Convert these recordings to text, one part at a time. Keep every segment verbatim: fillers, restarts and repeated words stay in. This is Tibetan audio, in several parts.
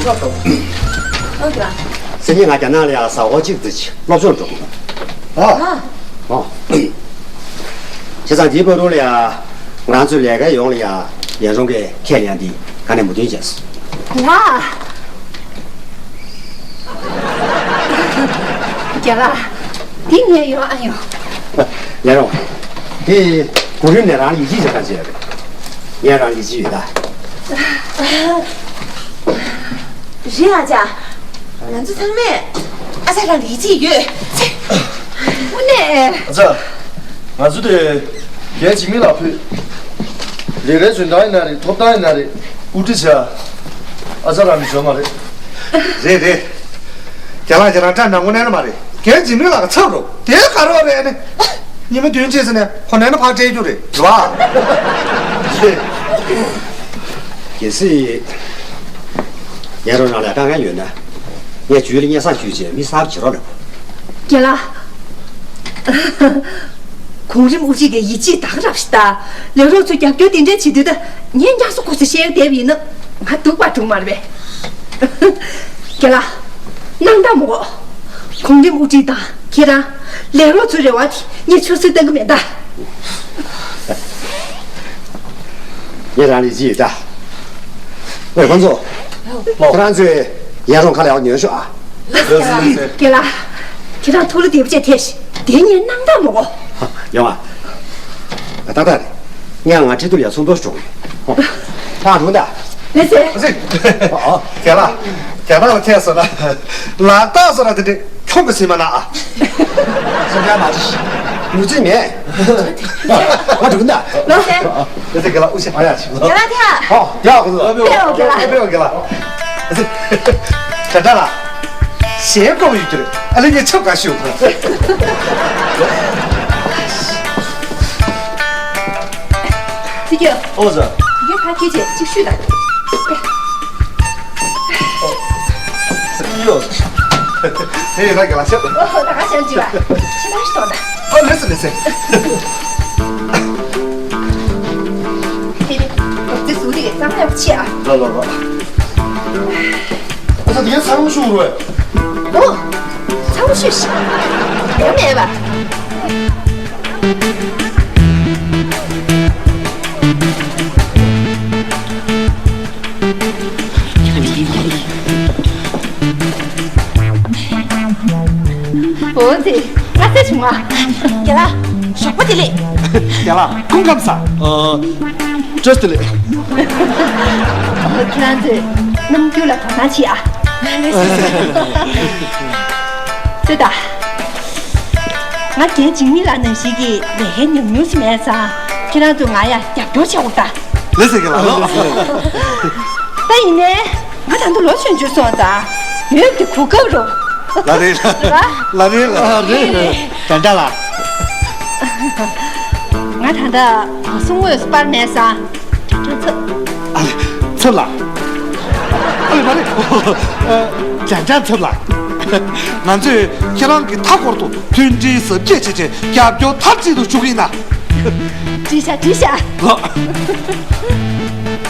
ཐོབ་འདུག་ཨོ་ཀྱེ། སང་ཉིན་ང་རྒྱ་ནག་ལ་ཡ་ཟླ་བ་གཅིག་ཙམ་ཅིག་སློབ་སྦྱོང་འགྲོ་དགོས། ཨ། ཨ། ཨོ། བྱས་ཙང་འདིའི་བར་དུ་ལ་ཡ་ང་རང་ཚོའི་ལས་ཀའི་ཡོངས་ལ་ཡ་ལས་རོགས་ཀྱིས་ཁས་ལེན་ཡ་འདི་ག་ནས་མོས་མཐུན་བྱས་སོང་། ལགས། རྒན་ལགས། འདི་ངས་ཡོང་ཨ་ཡོང་། ལས་རོགས། དེ་གོང་རིམ་ནས་རང་ཡིད་ཆེས་བྱེད་ག་བྱས་རེད། ངས་རང་ཡིད་ཆེས་ཡོད་ད། རེད་ཨ་ཅག་ང་ཚོ་ཚང་མས་ཨ་ཅག་རང་ལ་ཡིད་ཆེས་ཡོད། ཚེ། དངོས་གནས། ཨ་ཅག་ང་ཚོ་དེ་རྒན་འཇིགས་མེད་ལགས་ཕུད། ལས་ཀའི་འཇོན་ཐང་ཡིན་ན་རེད། ཐོབ་ཐང་ཡིན་ན་རེད། དབུ་ཁྲིད་བྱ། ཨ་ཅག་རང་གི་འཇོན་མ་རེད། རེད་རེད། རྒན་ལགས་ཁྱེད་རང་སྐྲག་གནང་དགོས་ནའི་མ་རེད། རྒན་འཇིགས་མེད་ལགས་ཀྱི་ཚབ་རོ། དེ་ག་རེ་རེད་ནི། ཉི་མ་བདུན་རྗེས་ཟེར་ནས་ཁོ་ནའི་ཕར་སྤྲད་རྒྱུ་རེད། རེད་བ། རེད། གལ་སྲིད། ངའི་རོགས་རང་ལ་དཀའ་ངལ་ཡོད་ན། ངས་ཇུས་ལ་སྙན་སེང་ཞུས་བྱས་མི་གསར་བྱེད་རོགས་ལབ། རྒན་ལགས། གོང་རིམ་དབུ་ཁྲིད་ཀྱི་ཡིད་ཆེས་ད་ག་རང་ཞིག་ད། ལས་རོགས་ཚོས་རྒྱབ་སྐྱོར་དེ་འདྲ་བྱེད་དུས་ད་ངས་ཉར་ཚགས་སྐོར་ཚོ་བཤད་བསྡད་པ་ཡིན་ན་ང་སྡུག་པ་འགྲོ་མ་རེད་པས། རྒན་ལགས། སྣང་དག་མ་གོ་གོང་རིམ་དབུ་ཁྲིད་དང་ཁྱེད་རང་། ལས་རོགས་ཚོའི་རེ་བ་དེ་ངས་ཆུད་ཟོས་གཏང་གི་མེད་ད། ངས་རང་ལ་ཡིད་ཆེས་ཡོད་ད། ཨོ་ཁོང་ཚོ། ཁོ་རང་ཚོས་ཡར་རོང་ཁ་ལ་ཡར་ཉོན་ཤོག་ཨ། རྒན་ལགས། ཁྱེད་རང་ཐུགས་ལ་བདེ་པོ་བྱས་ཐལ་ཞིག་དེ་ངས་སྣང་དག་མ་གོ་ཡོང་ཨ། ཏག་ཏག་རེད། ངས་ང་ཁྲི་ཐུབ་ཡ་ཚོགས་འདུར་ཞོག་ཨ་འགྲོ་ད། ལགས་སེ། ཨ་ཙི། ཨ། རྒན་ལགས། རྒན་ལགས་ལ་ཐལ་སོང་ན། ལག་རྟགས་སོང་ན་དེ་འདྲས་ཁྱོང་གི་སེམས་མ་ན་ཨ། སེམས་ཁྲལ་མ་བྱེད། ངུ་རྩིས་མེད། ང་འགྲོ་གི་ད། ལགས་སེ། ལགས་སེ་རྒན་ལགས་དབུ་ཞྭ་མ་ཡག་ཞིག་ལགས། རྒན་ལགས་ཐལ། ཨོ་རྒན་ལགས་ཁོང་ཚོ། ཨ་ཕེ་ཨོ་རྒན་ལགས། ཨ་ཕེ་ཨོ་རྒན་ལགས། ཨ་ཙི། དྲན་དྲན་ལགས། གཞན་དགོས་པ་ཡོད་རྒྱུ་རེད། ཨ་ལེ་ངས་ཆབ་ག་ཤོད། ཚིག་སྐྱོ། ཨོ་ཟ། ཡོད་ཁ་སྐད་ཆ་གཅིག་ཤོད་ད། ཡོ། དེ་ཡོད་ད་ག་ལ་ཆབ། ཨོ་ད་ག་ཤམ་ཅི་བ། ཕྱི་ནང་ཤི་ཏོ་ད། ཨོ་ལེ་སི་ལེ་སི། དེ་ནི་ང་ཚོའི་ཟུར་དེ་ག་གཙང་མ་ཡག་པོ་ཆེ་ཨ། ལ་ལ་ལ། ཨ་ད་དེ་ཚང་མ་ཤུ་རུ། ཨོ། ཚང་མ་ཤུ་ཤི། ཡང་མེད་པ། འོ་དེ་ང་ཚོའི་བྱུང་བ། རྒན་ལགས་ཞོགས་པ་བདེ་ལེགས། རྒན་ལགས་སྐུ་ཁམས་བཟང་། ཨ། བཀྲ་ཤིས་བདེ་ལེགས། ཁྱེད་རང་ཚོས་རྣམ་འགྱུར་ལ་དོ་སྣང་བྱེད་ཨ། ལགས་སེ། ལགས་སེ། ལགས་སེ། ད། ང་རྒན་འཇིགས་མེད་ལགས་ནང་བཞིན་གྱི་ལས་ཀའི་ཉམས་མྱོང་ཞིག་མེད་ཙང་ཁྱེད་རང་ཚོས་ང་ཡ་རྒྱབ་སྐྱོར་བྱེད་དགོས་ད། ལགས་སེ་རྒན་ལགས། ད་ཡིན་ནའི་ང་ད་དུང་ལོ་ཆུང་ཆུང་སོང་ཙང་ཡོད་ཀྱི་གོ་སྐབས་རོ། ལགས་རེད་ལགས་རེད་ལགས་རེད། དྲན་དྲན་ལགས། ང་ད་ལྟ་གོང་ས་དངོས་སུ་པར་མེད་ཙང་། ཨ་ལེ། ཚབ་ལ། ཨ་ལེ་མ་རེད། ཨ། ཅན་ཅན་ཚབ་ལ། ང་ཚོས་ཁྱེད་རང་གི་མཐའ་འཁོར་དུ་མཐུན་སྒྲིལ་གཟབ་རྒྱས་བྱེད་ཆེད་རྒྱབ་སྐྱོར་མཐའ་གཅིག་ཏུ་ཞུ་གི་ཡིན་ན། འགྲིག་ཤག་འགྲིག་ཤག་ལགས།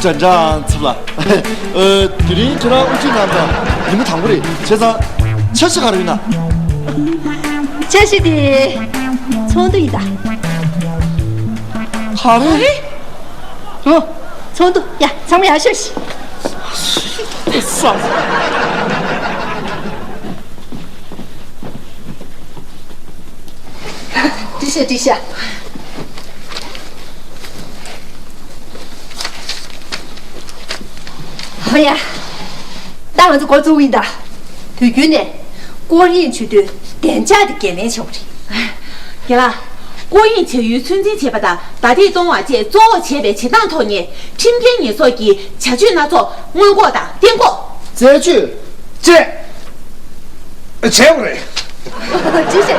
ཅན་ཅན་ཚབ་ལ། ཨ། དེ་རིང་ཁྱེད་རང་དབུ་ཁྲིད་གནང་དང་ཉིན་མོ་དང་པོ་རེད། བྱས་ཙང་འཆར་གཞི་ག་རེ་ཡོད་ན། འཆར་གཞི་དེ་ཚོགས་འདུ་ཡིན་ད། ག་རེ། ཨོ། ཚོགས་འདུ་ཡ་ཚང་མ་ཡར་ཤོག་ཤིག་ས། འགྲིག་ཤག་འགྲིག་ཤག་ཨོ་ཡ། ད་ང་ཚོ་འགོ་བཙུགས་ཡིན་ད། དུས་རྒྱུན་ནས་སྐོར་གཡེང་བྱེད་དུས་བདེ་འཇགས་དེ་འགན་ལེན་བྱེད་དགོས་རེད། རྒན་ལགས། སྐོར་གཡེང་བྱ་ཡུལ་ཚོད་འཛིན་བྱེད་པ་དང་བརྡ་དེད་གཏོང་བ་བཅས་གཙོ་བོར་བྱས་པའི་བྱེད་སྟངས་ཐོག་ནས་ཁྲིམས་འགལ་ཉེས་གསོག་གི་བྱ་སྤྱོད་སྣ་ཚོགས་སྔོན་འགོག་དང་གཏན་འགོག་རྩད་གཅོད་བཅས་བྱས་པ་རེད། ཅི་བྱ་ཅི་བྱ།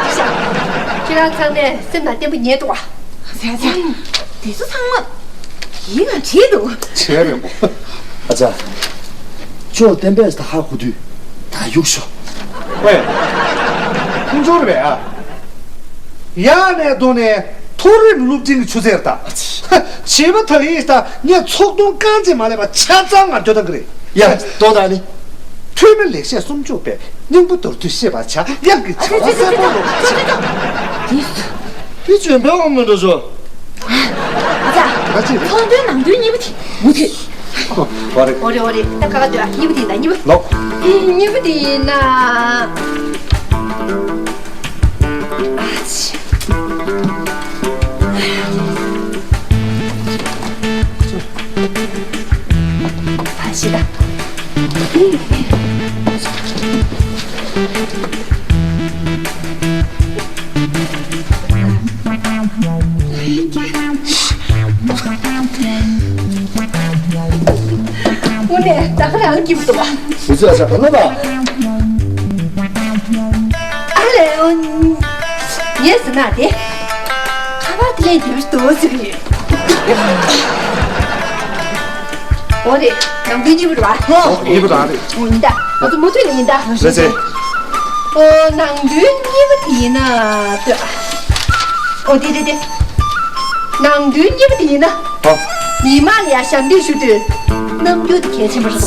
ཁྱེད་རང་ཚང་མས་སེམས་ནང་བརྟན་པོ་ཉར་འདུག་བ། བྱས་བྱས། དེ་ཚོ་ཚང་མ་ཡིན་ན་བྲིས་འདུག་བྱས་རེད་མོ། ཨ་ཅག་ཅོ་བསྟན་པས་ད་ཧ་གོ་དུས་ད་གཡུག་ཤོག་ཝེ། ཁུངས་འཁྱོལ་རེད་པས་ཨ། ཡར་ནས་མདོ་ནས་མཐོ་རིམ་སློབ་འབྲིང་གི་ཆུ་ཚད་རེད་ད། བྱིས་པ་དག་ཡིན་ད་ངས་ཚོགས་ཐུང་རྐང་གཅིག་མ་སླེབས་པ་ཆ་ཚང་ང་སྐྱོ་བཏང་གི་རེད། ཡ་ལྟོས་ད་ནི། ཐོན་མི་ལེགས་བཤད་སུམ་ཅུ་པའི་སྙིང་པོ་མདོར་བསྡུས་ཤེས་པར་བྱ། དབྱངས་ཀྱི་བྱ་བ་གསལ་པོ་རུ་ཕྱེ། དེ་ཇོན་པའི་དབང་མི་འགྲོ་ཤོ། ཨ་ཙ། ད་ཅི་རེད། ཚོང་དོན་ནང་དོན་གཉིས་པོ་དེ་མུ་མཐུད། ཨོ་རེད། ཨོ་རེད་ཨོ་རེད། ད་ཁ་ཁ་སྡོད་ཨ། གཉིས་པོ་དེ་ཡིན་ད། གཉིས་པོ། ལོ། ཨེ། གཉིས་པོ་དེ་ཡིན་ན། ཨ་ཙི། ཕ་ཤི་ད། དངོས་གནས་ད་ག་རང་སྐྱིད་པོ་འདུག་བ། སུ་ཚོད་ཨ་ཅག་ག་ལ་བ། ཨ་ལས། ངས་ཟེར་ན་དེ། ཁ་པར་དེ་ལས་དེ་བར་དོ་ཟེར་གི་ཡོད། འོ་རེད། ནང་དོན་གཉིས་པོ་རེད་བ། ཨོ། གཉིས་པོ་རང་རེད། ཨོ་ཡིན་ད། ང་ཚོ་མུ་མཐུད་ནས་ཡིན་ད། ལགས་སེ། ཨོ། ནང་དོན་གཉིས་པོ་དེ་ཡིན་ན་ལྟོས། ཨོ་དེ་དེ་དེ། ནང་དོན་གཉིས་པོ་དེ་ཡིན་ན། ཨོ། མི་མང་ལ་ཡ་ཞབས་འདེགས་ཞུ་དུས་རྣམ་འགྱུར་དེ་གལ་ཆེན་པོ་རེད།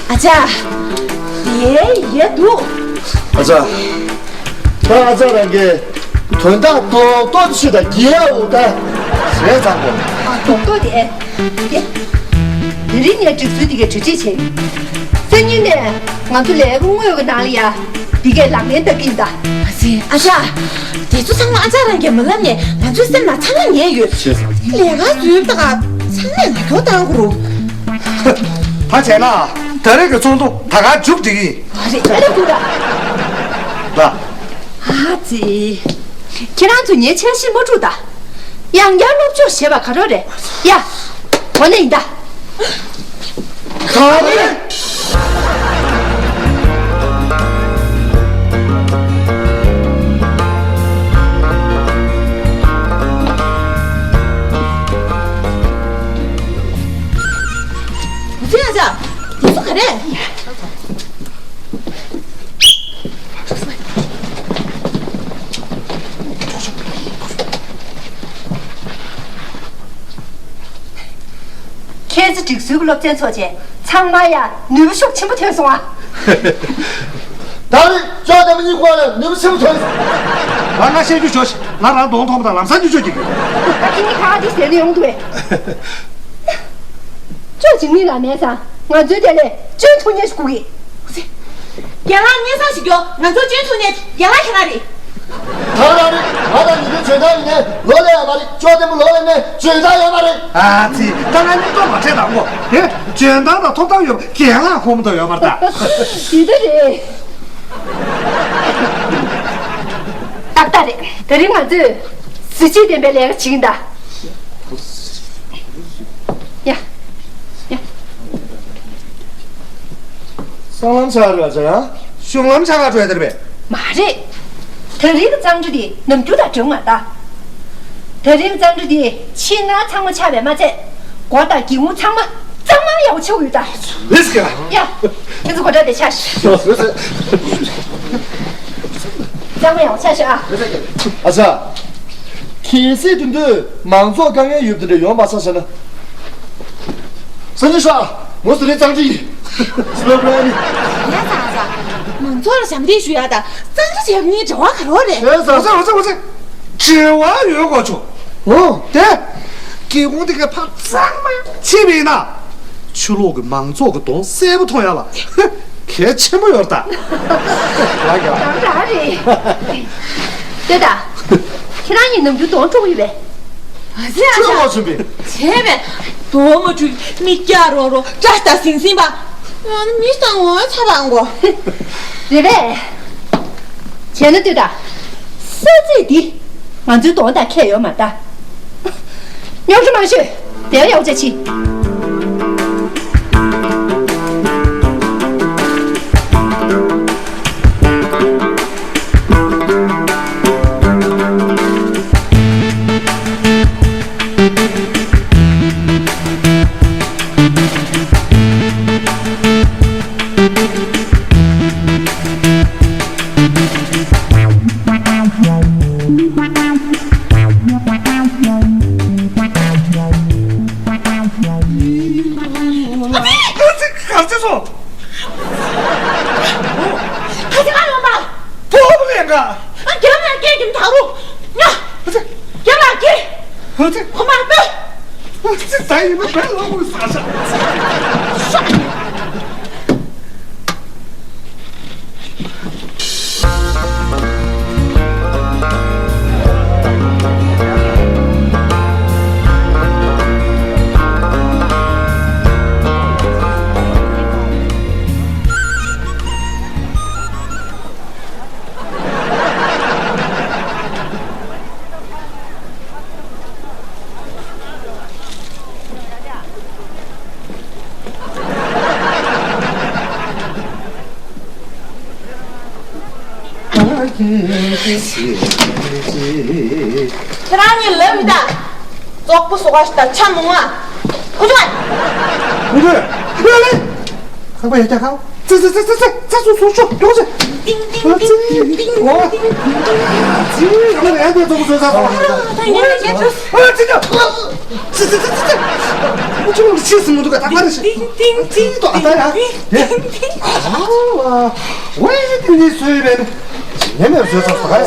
ཨ་ཅག་དེ་ཡས་འདུག་ཨ་ཅག་ད་ཨ་ཅག་རང་གིས་དོན་དག་རྡོག་རྡོག་ཞིག་དང་རྒྱལ་འོ་ད་ཞེས་ཚང་གོ། ཨ། རྡོག་རྡོག་དེ། དེ། དེ་རིང་ངས་སྒྲིག་སྲོལ་དེ་གའི་གྲ་སྒྲིག་བྱས་ཡོད། སང་ཉིན་ནས་ང་ཚོ་ལས་ཀ་དངོས་ཀྱི་ནང་ལ་ཡ་དེ་གའི་ལག་ལེན་བསྟར་གྱི་ཡིན་ད། ཨ་ཙི། ཨ་ཅག་དེ་ཚོ་ཚང་མ་ཨ་ཅག་རང་གིས་མ་ལབ་ནས་ང་ཚོའི་སེམས་ནང་ཚ་ན་ཉལ་ཡོད། ཤེས་སོང་། ལས་ཀ་འཛུལ་ད་ག་ཚང་མས་ང་ཁྱོ་བཏང་གོ་རུ། ད་བྱས་ན་ད་རེས་ཀྱི་ཚོགས་འདུ་ད་ག་མཇུག་སྒྲིལ་གྱི་ཡིན། ཨ་རེ། ཨ་རེ། ཁུ་ད། ལ། ཨ་ཙི། ཁྱེད་རང་ཚོ་ངའི་འཆར་གཞི་མ་འཁྲུག་ད། ཡང་བསྐྱར་སློབ་སྦྱོང་བྱེད་པ་ག་རེ་རེད་ཡ། འོ་ན་ཡིན་ད། ག་རེ། འུ་ཚོ་ཡང་ཅག་དེ་ཚོ་ག་རེ། ཁྱེད་ཚོ་སྒྲིག་སྲོལ་གྱི་སློབ་ཚན་ཚོགས་རྗེས་ཚང་མ་ཡ་ནུས་པ་ཤུགས་ཆེན་པོ་ཐོན་སོང་ཨ། ད་རེས་ཅོག་ལྡེ་མོ་གཉིས་ཀ་ལ་ནུས་པ་ཆེན་པོ་ཐོན་སོང་། ང་ང་བཤད་རྒྱུ་ཞོ་ཞིག་ང་རང་གདོང་མཐོང་བ་དང་ལམ་སང་རྒྱུ་ཆོག་གི། ད་ཁྱེད་གཉིས་ཁ་ཁ་དེ་ཟེར་ནས་ཡོང་འདུག་བས། ཅོག་འཇིགས་མེད་ལ་མེད་སང་ང་ཚོའི་དེ་ལས་སྐྱོན་ཐུག་ཉེ་ཞིག་དགོས་གི། རྒན་ལགས་སྙན་སེང་ཞིག་རྒྱོབ། ང་ཚོ་སྐྱོན་ཐུག་ནས་རྒན་ལགས་ཁྱེད་རང་རེད། ད་རང་རེད། ང་དང་ཉི་མའི་འཇོན་ཐང་ཡིན་ནའི་ལོ་ལས་ཡོད་མ་རེད། ཅོག་ལྡེ་མོ་ལོ་ལས་ནའི་འཇོན་ཐང་ཡོད་མ་རེད། ཨ་ཙི། ད་ང་སྙིང་སྟོབས་མ་ཁྲེལ་དང་གོ། ཧེ། འཇོན་ཐང་དང་ཐོབ་ཐང་ཡོད་པ་རྒན་ལགས་ཁོམ་དུ་ཡོད་མ་རེད་ད། ཡིན་ད་རེད། ཏག་ཏག་རེད། དེ་རིང་ང་ཚོས་གཟི་བརྗིད་ལྡན་པའི་ལས་ཀ་བྱེད་ཀྱིན་གདའ། ཡ། ཡ། སྲང་ལམ་ཆགས་རེད་བ་ཅག་ཡ། གཞུང་ལམ་ཆགས་ཁ་འགྲོ་ཡ་དེ་རེད་པས། མ་རེད། དེ་རིང་གི་གཙང་སྦྲ་འདི་ནམ་རྒྱུན་དང་འདྲ་བ་མ་རེད་ད། དེ་རིང་གི་གཙང་སྦྲ་འདི་ཕྱི་ནང་ཚང་མ་ཆགས་པས་མ་ཚད། སྒོ་དང་སྒེའུ་ཁུང་ཚང་མ་གཙང་མ་ཡག་པོ་ཆགས་ཡོད་ད། ལེས་ཀྱ། ཡ། ཁྱེད་ཚོ་སྒོ་འགྲམ་དེ་ཆགས་ཤིག་གཙང་མ་ཡག་པོ་ཆགས་ཤིག་ཨ། ཨ་ཅག་གལ་སྲིད་དེ་དུས་མང་ཚོགས་དཀའ་ངལ་ཡོད་པ་དེ་འདྲ་ཡོང་མ་ཚར་ཟེར་ན། སང་ཉིན་ཤོག་ཨ། ངོ་སུ་རེད། གཙང་སྦྲ་ཡིན། སུ་ལབ་རེད་ནི། ཡ་ཙང་ཙང་། མང་ཚོགས་ལ་ཞབས་འདེགས་ཞུ་ཡ་དང་གཙང་སྦྲ་བྱེད་ཡ་གཉིས་འབྲེལ་བ་ག་རེ་རེད། ཡ་ཙང་ཙང་། འོ་ཙང་འོ་ཙང་འོ་ཙང་། འབྲེལ་བ་ཡོད་དགོས་ཆོག་འོ། དེ། སྒེའུ་ཁུང་དེ་གའི་ཕར་གཙང་མ་ཕྱེ་བ་ཡིན་ན། ཕྱི་ལོགས་ཀྱི་མང་ཚོགས་ཀྱི་གདོང་གསལ་པོ་མཐོང་ཡ་ལ། གལ་ཆེན་པོ་ཡོད་རེད་ད། ལགས་ཀྱ། རང་རང་རེད། ལྟོས་དང་། ཁྱེད་རང་གཉིས་ནམ་རྒྱུན་གདོང་བཀྲུ་གི་ཡོད་པས། ཨ་ཙི། ཨ་ཙི། བཀྲུ་དགོས་བྱུང་བས། བྱས་པས། གདོང་མ་བཀྲུས་མིག་སྐྱ་རོ་རོ་སྐྲ་དང་ཟིང་ཟིང་པ། ཡང་ན་མི་དང་ངོ་ཚ་བ་མགོ། རེད་པས། བྱས་ན་ལྟོས་དང་། ས་ཚིགས་འདི་ང་ཚོའི་གདོང་དང་ཁྱད་ཡོད་མ་རེད་ད། རྙོག་དྲ་མང་ཤོས་དེ་ཡག་ཆ་ཆི། ཁོ་ཚོས་ཁོ་མ་པས། ཙི་ད་ཡིན་ན་བས་ལོག་དགོས་ས་ཤ། ཁྱེད་རང་གཉིས་ལབ་ཡིན་ད། ཙོག་པུ་སོ་ག་ཤི་ད་ཆ་མོ་ང་། ཁུ་ཆུ་ང་། ཁུ་ཆུ། ཁུ་ཆུ་ལེ། ཁང་པ་ཡ་ཀྱ་ཁ། ཙི་ཙི་ཙི་ཙི་ཙི་ཙི་སུ་སུ་ཤོ་ཀྱོ་ཙི། ཏིང་ཏིང་ཏིང་ཏིང་ཏིང་། ཨོ། ཙི་ཡོང་ལེ་ཡ་ཏེ་ཙོག་པུ་སོ་ས་སོ། ཨ་ད་ཡ་ཡ་ཙི། ཨ་ཙི་ཀྱ། ཙི་ཙི་ཙི་ཙི་ཙི། ཁུ་ཆུ་ལ་ཤི་སི་མོ་དུ་ག་ད་ག་རེ་ཤི། ཏིང་ཏིང་ཏིང་ཏིང་ཏོ་ཨ་ད་ཡ། ཏིང་ཏིང་ཏིང་། ཨ་ཝ། ཝེ་ཏི་ནི་སོ་ཡི་བེ་ནི། ཉེ་མེར་བཟོས་ཚར་སོང་ཡ།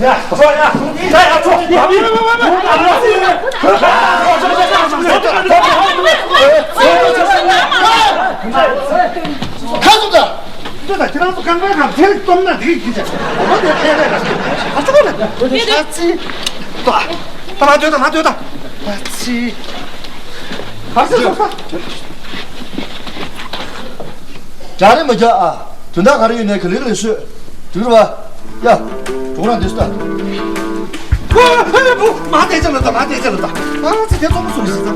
ཡ། ཚོ་ཡ། ཡ་ཡ་ཚོ། ཡ་ཡ། ཁ་ཚུགས་ད། འདི་ད་ཁྱེད་རང་ཚོ་རྐང་པའི་ནང་ཐལ་གཏོང་ན་འགྲིག་གི་ཅེ། འོ་དེ་ཐལ་རེད་ལ། ཨ་ཚོ་ལ། ཨ་ཙི། ད་ད་མ་སྡོད་ད་མ་སྡོད་ད། ཨ་ཙི། གར་སེ་སོང་ས། རྒྱག་རེ་མ་རྒྱག་ཨ། དོན་དག་ག་རེ་ཡོད་ནའི་ག་ལེ་ག་ལེ་ཤོད། འགྲིག་རེད་བ། ཡ། གྲོགས་རང་འདི་སུ་ད། ཨ་ཧེ་བུ། མ་བསྡད་ཅི་ལ་ད་མ་བསྡད་ཅི་ལ་ད། ཨ་ཙི་དེ་ཙོག་པུ་སུ་ཞིག་ད།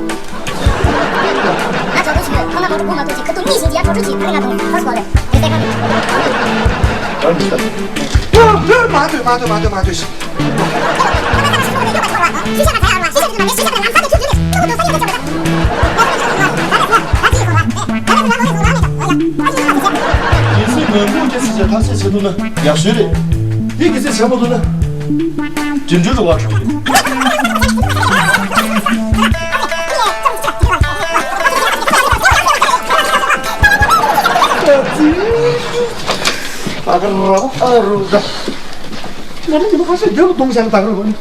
ང་ཇོ་བོ་ཞིག་ལ་ཁོ་མ་གོ་ཐུག་གོ་མ་ཐུག་ཅིག་ཁ་ཐུག་གཉིད་ཤིག་ཅིག་ཡ་གྲོགས་གྲོགས་ཅིག་ཁ་ལེ་ང་དུང་ཁོ་སུ་གོ་རེད་དེ་ཟེར་ཁ། ཨ་ཧེ་མ་སྡོད་མ་སྡོད་མ་སྡོད་མ་སྡོད་ཤིག་གལ་སྲིད་ནོར་འབུམ་སྐྱེ་སྲིད་ཅེས་ཐག་གཅོད་བྱེད་ཐུབ་ན་ཡག་ཤོས་རེད། འདི་གལ་སྲིད་བྱེད་མ་ཐུབ་ན། འགྲིམ་འགྲུལ་རུ་བ་འགྲོ་གི་རེད། ཨ་ཀ་ར་ཨ་རུ་ཟ། ང་ནི་ཉི་མ་ཁ་ཤས་རྒྱབ་ལ་གཏོང་བྱས་ན་ད་ག་རེ་བ་ནི།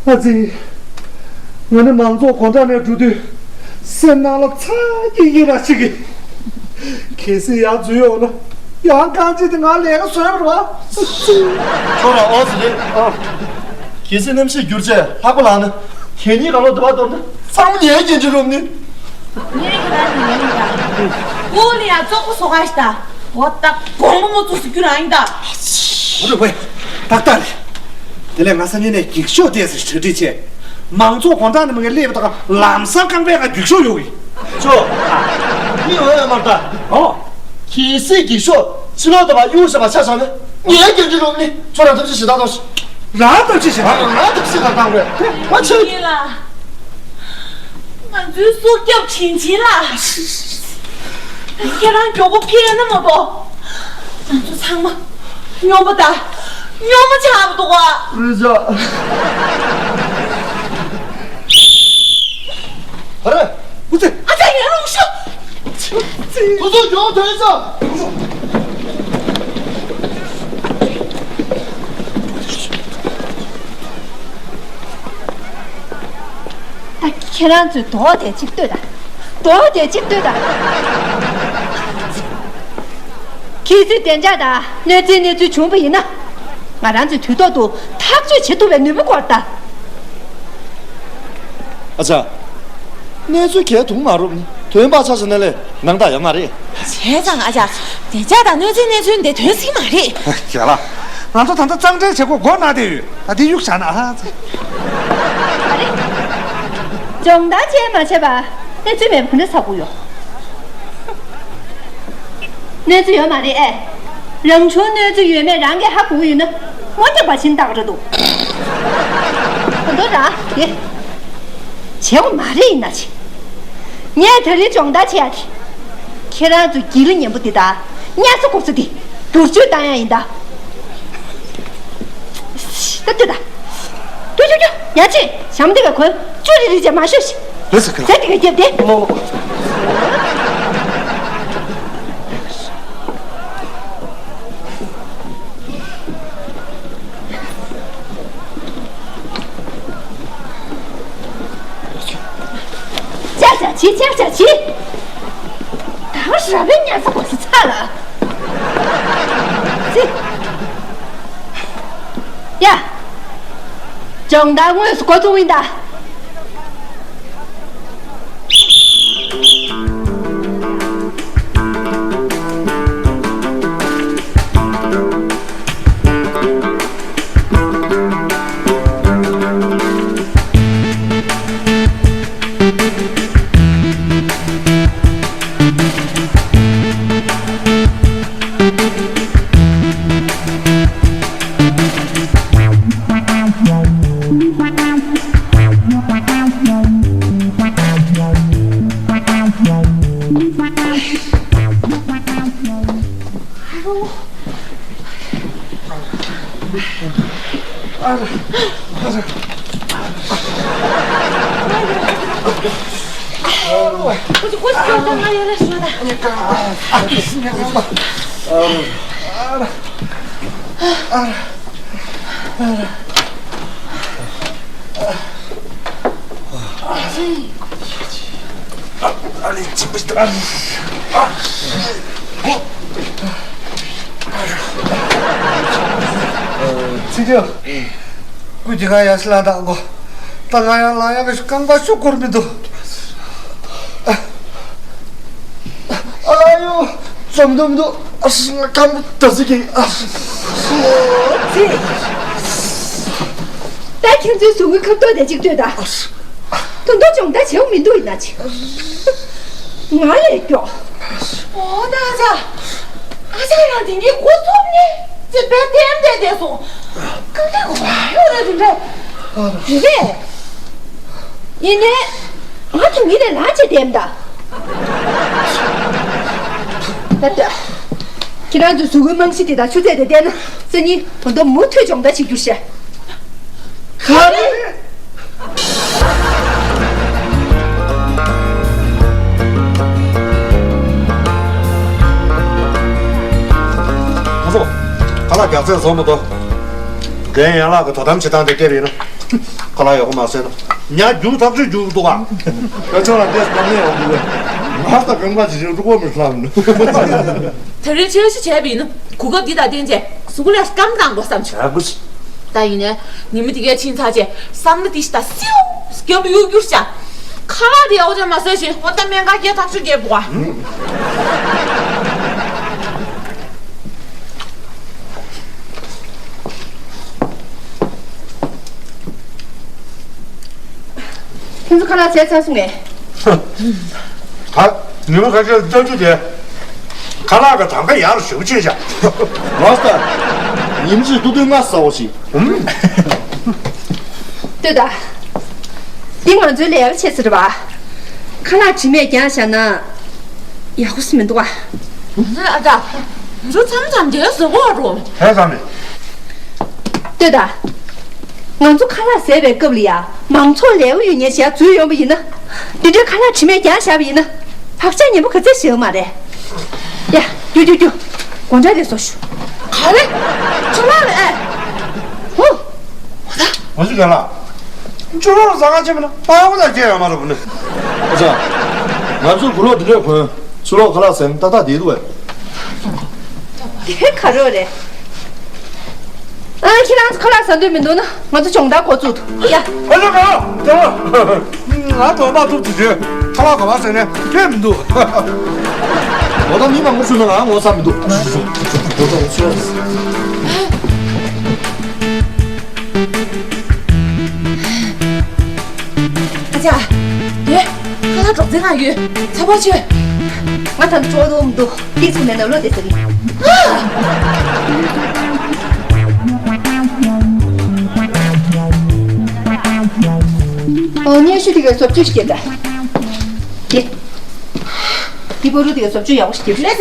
ཨ་ཙི། ང་ནི་མང་ཚོགས་སྒོ་འགྲམ་ནས་འགྲོ་དུས་སེམས་ནང་ལ་ཚ་གི་ཡི་ར་ཞིག་གི། གལ་སྲིད་ཡར་འཛུལ་ཡོང་ན་ཡང་རྐང་རྗེས་དེ་ང་ལས་ཀ་བཟོས་པ་རེད་བ། ཁྱོད་རང་ཨོ་ཙི་རེད། ཨ། གལ་སྲིད་གནམ་གཤིས་འགྱུར་བྱས་ལྷགས་པ་ལངས་ན་དེ་གཉིས་ག་ལོག་འདི་བ་གཏོར་ན་ཚང་མ་ཉལ་གྱིན་འགྲོ་རུང་ནི། ངས་ཁྱེད་རང་གི་ཉལ་ཡིན་ད། ཨོ་ལི་ཡ་ཙོག་པུ་སོ་ག་ཤི་ད། འོ་ད་དགོང་མོ་མོ་ཙོག་སུ་རྒྱུ་རང་ཡིན་ད། འོ་རེད་བས། ཏག་ཏག་རེད། དེ་ལས་ང་ས་ཉིན་ནས་འགྱིག་ཤོག་བལྟས་ཟེར་གྲ་སྒྲིག་བྱས། མང་ཚོགས་སྒོ་འགྲམ་ནས་མ་ངས་སླེབས་པ་དང་ལམ་སང་རྐང་པའི་ཁ་འགྱིག་ཤོག་ཡོང་གི། ཅོ། མི་འོས་མ་ལྟ། ཨོ། གལ་སྲིད་འགྱིག་ཤོག་ཕྱི་ལོགས་དུ་བ་གཡུག་བཞག་པ་ཆ་བཞག་ན་ངའི་འགྱིག་འགྱིག་རུམ་ནི་ཁྱོད་རང་ཐབས་ཤེས་ཞེ་དྲག་གཏོང་ཞིག་རང་ཐབས་ཤེས་ཞེ་དྲག་རང་ཐབས་ཤེས་དང་བཏང་དགོས། ང་ཆོས། ཡིན་ལ། ང་ཚོའི་སྲོག་སྐྱབས་བྱིན་ཆེན་ལ། ཁྱེད་རང་མགྱོགས་པོ་ཕེབས་ན་མ་གཏོགས། ང་ཚོ་ཚང་མ་སྨྱོན་པ་དང་སྨྱོན་མ་ཆགས་པ་འདུག་ག་རེད་ཤག་ཨ་རེ། ཨུ་ཙི། ཨ་ཙི་ཡར་ལོངས་ཤོག་ཁོ་ཚོ་མགྱོགས་ཐོན་ཤག་ད་ཁྱེད་རང་ཚོས་རྡོག་དེ་གཅིག་ལྟོས་དང་། རྡོག་དེ་གཅིག་ལྟོས་དང་། གལ་སྲིད་བདེ་འཇགས་དང་གནོད་འཚེའི་གནས་ཚུལ་བྱུང་བ་ཡིན་ན། ང་རང་ཚོས་དུས་ཐོག་ཏུ་ཐག་གཅོད་བྱེད་ཐུབ་པའི་ནུས་པ་དགོས་ད། ཨ་ཅག་གནས་ཚུལ་གལ་དུ་མ་རུབ་ནི་དོན་བག་ཆགས་ཤིག་ན་ལས་ནང་ལྟ་ཡོད་མ་རེད། བྱས་ཙང་ཨ་ཅག་བདེ་འཇགས་དང་གནོད་འཚེའི་གནས་ཚུལ་འདི་དོན་སྲིད་མ་རེད། རྒན་ལགས། ང་ཚོ་ད་ལྟ་གཙང་སྦྲའི་བྱེད་སྒོ་མགོ་གནག་བསྡད་ཡོད། ད་འདི་གཡུག་བཞག་ན་ཨ་ཙི། མ་རེད། སྦྱོང་བརྡར་བྱས་མ་བྱས་པ་གནས་ཚུལ་མེད་པ་ག་འདྲ་ཟ་དགོས་ཡོད། གནས་ཚུལ་ཡོད་མ་རེད་ཨེ། རང་བྱུང་གནོད་འཚེ་ཡོད་མེད་རང་གིས་ཧ་གོ་གི་ཡོད་ན་མོ་རྒྱག་པ་ཕྱིན་ལྟ་ག་འདྲ་འདུག་ད་དུང་རང་དེ་བྱེད་དགོས་མ་རེད་ཡིན་ན་ཆེ། ངས་ད་རིང་སྦྱོང་བརྡར་བྱེད་ཡ་དེ། ཁྱེད་རང་ཚོ་སྒྱིད་ལ་ཉན་པོ་དེ་དང་གཉའ་ས་ཁུག་ས་དེ་བསྒྱུར་བཅོས་བཏང་ཡ་ཡིན་ད། ད་ལྟོས་ད། ཀྱུ་ཀྱུ་ཀྱུ། ཡ་ཅི། ཞྭ་མོ་འདི་ག་གོན། ཅུ་རི་རི་བྱས་མ་ཤོད་ཤིག་ལགས་སོ། ཁྱེད་ལགས། ཟས་འདི་ག་རྒྱབ་སྟེ། ལགས་ལགས། ཅག་ཅག་བྱེད། ཅག་ཅག་བྱེད། ད་ར་བའི་ཉལ་ས་གོ་ས་ཚ་ལ། ཙི། ཡ། སྦྱོང་བརྡར་དངོས་སུ་འགོ་བཙུགས་ཡིན་ད། ཚེ་རིང་། སྐུ་དེ་ག་ཡ་སི་ལ་དང་གོ། ད་ང་ཡང་ལ་ཡང་གི་རྐང་པ་ཤུགས་འཁོར་མི་འདུག་ཨ་ལ་ཡོ། ཙམ་འདུག་མི་འདུག་ཨ་ཤི་ང་རྐང་པ་ད་ཟི་གི་ཨ་ཤི། ཙི། ད་ཁྱེད་ཚོའི་གཟུགས་པོའི་ཁ་ཐོག་དེ་གཅིག་ལྟོས་ད། ཨ་ཤི། ད་དུང་སྦྱོང་བརྡར་བྱེད་དགོས་མི་འདུག་ཡིན་ན་ཅི། ང་ལས་མགྱོགས། ཨོ་ན་ཨ་ཅག་ཨ་ཅག་རང་དེ་ཉིད་འགོ་ཚུགས་ནས་ཙི་པའི་ལྟེམ་ལྟེ་བསྡད་སོང་། རྐང་ཐང་གོ་བ་ཡོད་རེད་དེ་འདྲ། རེད་རེད། ཡིན་ནའི། ང་དེ་ཉིད་ལས་ལངས་བྱས་བསྡད་ད། ད་ལྟ། ཁྱེད་རང་ཚོའི་གཟུགས་པོའི་རྨང་གཞི་དེ་དང་ཆུ་ཚད་དེ་བལྟས་ན་སང་ཉིན་ད་དུང་མུ་མཐུད་སྦྱོང་བརྡར་བྱེད་རྒྱུ་རེད་ཤག་ག་རེ། ཁ་སོ། ཁ་ལག་རྒྱག་ཚད་བཟོ་མི་འདུག་རྒན་ཡན་ལག་གི་དོ་དམ་བྱེད་སྟངས་དེ་སྐྱེལ་བ་ཡིན་ན། ཁ་ལག་ཡག་པོ་མ་བཟས་ན། ཉ་རྒྱུག་ཐག་ཆོད་རྒྱུག་འདུག་ག་ད་ཆོག་ལ་དེ་གནམ་ནས་ཡོང་འདུག་ག་ང་ད་གང་ག་ཇི་བཞིན་རུ་ཀོ་མི་སླ་མི་འདུག་དེ་རིང་ཆེ་ཤི་བྱས་པ་ཡིན་ན་གོ་སྐབས་འདི་དང་བསྟུན་བྱས་གཟུགས་ལ་སྐམ་བཏང་དགོས་བསམ་བྱུང་། ད་ཡིན་ནའི་ཉི་མ་དེ་གའི་ཕྱིན་ཚར་རྗེས་བསམ་བློ་དེ་ཞིག་ད་སེའུ་སྐྱོ་མོ་གཡུག་གྱུར་བྱ། ཁ་ལག་དེ་ཡག་པོ་ཅང་མ་བཟས་ཤིང་ཨོ་ད་སྨན་ཁང་སྐྱེལ་ཐག་ཆོད་རྒྱལ་པོ་བ། ཁྱེད་ཚོ་ཁ་ལག་བཟས་ཚར་སོང་ངས། ད་ཉི་མ་ཁ་ཤས་སྟོན་རྒྱུ་དེ། ཁ་ལག་གི་གདམ་ཁ་ཡག་རུ་ཞེ་པོ་ཕྱིན་ཤག་མ་སྟ། ཉིན་གཅིག་ཏུ་ཏུ་ང་ཟ་བ་ཞིག་ལྟོས་ད། འདི་ང་ཚོའི་ལས་ཀ་བྱེད་ས་རེད་པ། ཁ་ལག་དྲི་མས་བརྒྱངས་བཞག་ན་ཡག་པོ་ཞིག་མི་འདུག་ག་ཨ་ད། འཇུ་མཚམས་མཚམས་དེ་ཟ་གོ་རུ། ཧེ་ཟ་མི། ལྟོས་ད། ང་ཚོ་ཁ་ལག་ཟས་པའི་སྐབས་ལ་ཡ་མང་ཚོགས་ལས་ཀ་ཡོད་མཁན་ཞིག་འཛུལ་ཡོང་བ་ཡིན་ན། འདི་འདྲའི་ཁ་ལག་དྲི་མས་བརྒྱངས་བཞག་པ་ཡིན་ན། བག་ཆགས་ཉེ་པོ་ག་ཚད་ཞིག་ཡོད་མ་རེད། ཡ། རྒྱུག་རྒྱུག་རྒྱུག་སྒོ་འགྲམ་དེ་བཟོ་ཤོག་ག་རེ། ཆུ་ལག་རེད་ཨེ། ཧུ། ང་ཚོ་རྒན་ལགས། ཆུ་ལོག་ཟ་ཁང་ཕྱིན་པ་ན་པགས་པ་དང་སྐྱེ་ཡོད་མ་རེད་པ་ནི། ཨ་ཅག་ང་ཚོས་དགུ་ལོག་འདི་འདྲས་གོན། ཆུ་ལོག་ཁ་ལག་ཟས་ན་ཏག་ཏག་བསྡད་འདུག་གས། དེ་ག་རེ་རེད། ཨ་ཁྱེད་རང་ཚོ་ཁ་ལག་ཟ་འདོད་མི་འདུག་ན་ང་ཚོ་སྦྱོང་བརྡར་འགོ་བཙུགས་འདུག་ཡ། ཨ་ཅག་ག་ང་དོ་མ་ཐུབ་ཏུ་བྱོས། ཁ་ལག་ག་པར་ཟས་ནས་ཁྱོད་མི་འདུག་ངོ་ད་མི་མང་པོ་ཚུད་ན་ང་ངོ་ཚ་མི་འདུག་ངོ་ཚ་ངོ་ཚ། ཨ་ཅག་དེ་ཁ་ལག་སྒྲོག་ཙེ་ནང་ཡོད། ཚ་པོ་ཆོད། ང་ད་ནི་ཅོག་འདུག་མི་འདུག་ཏིག་ཙམ་ནས་ནང་ལོག་བསྡད་ཟེར་གི། ཨོ་སྙན་ཞུ་དེ་གའི་བཟོ་བཅོས་ཤིག་བྱེད་དང་། དེ། འདི་བུ་རུ་དེ་གའི་བཟོ་བཅོས་ཡག་པོ་ཞིག་བྱེད། ལགས་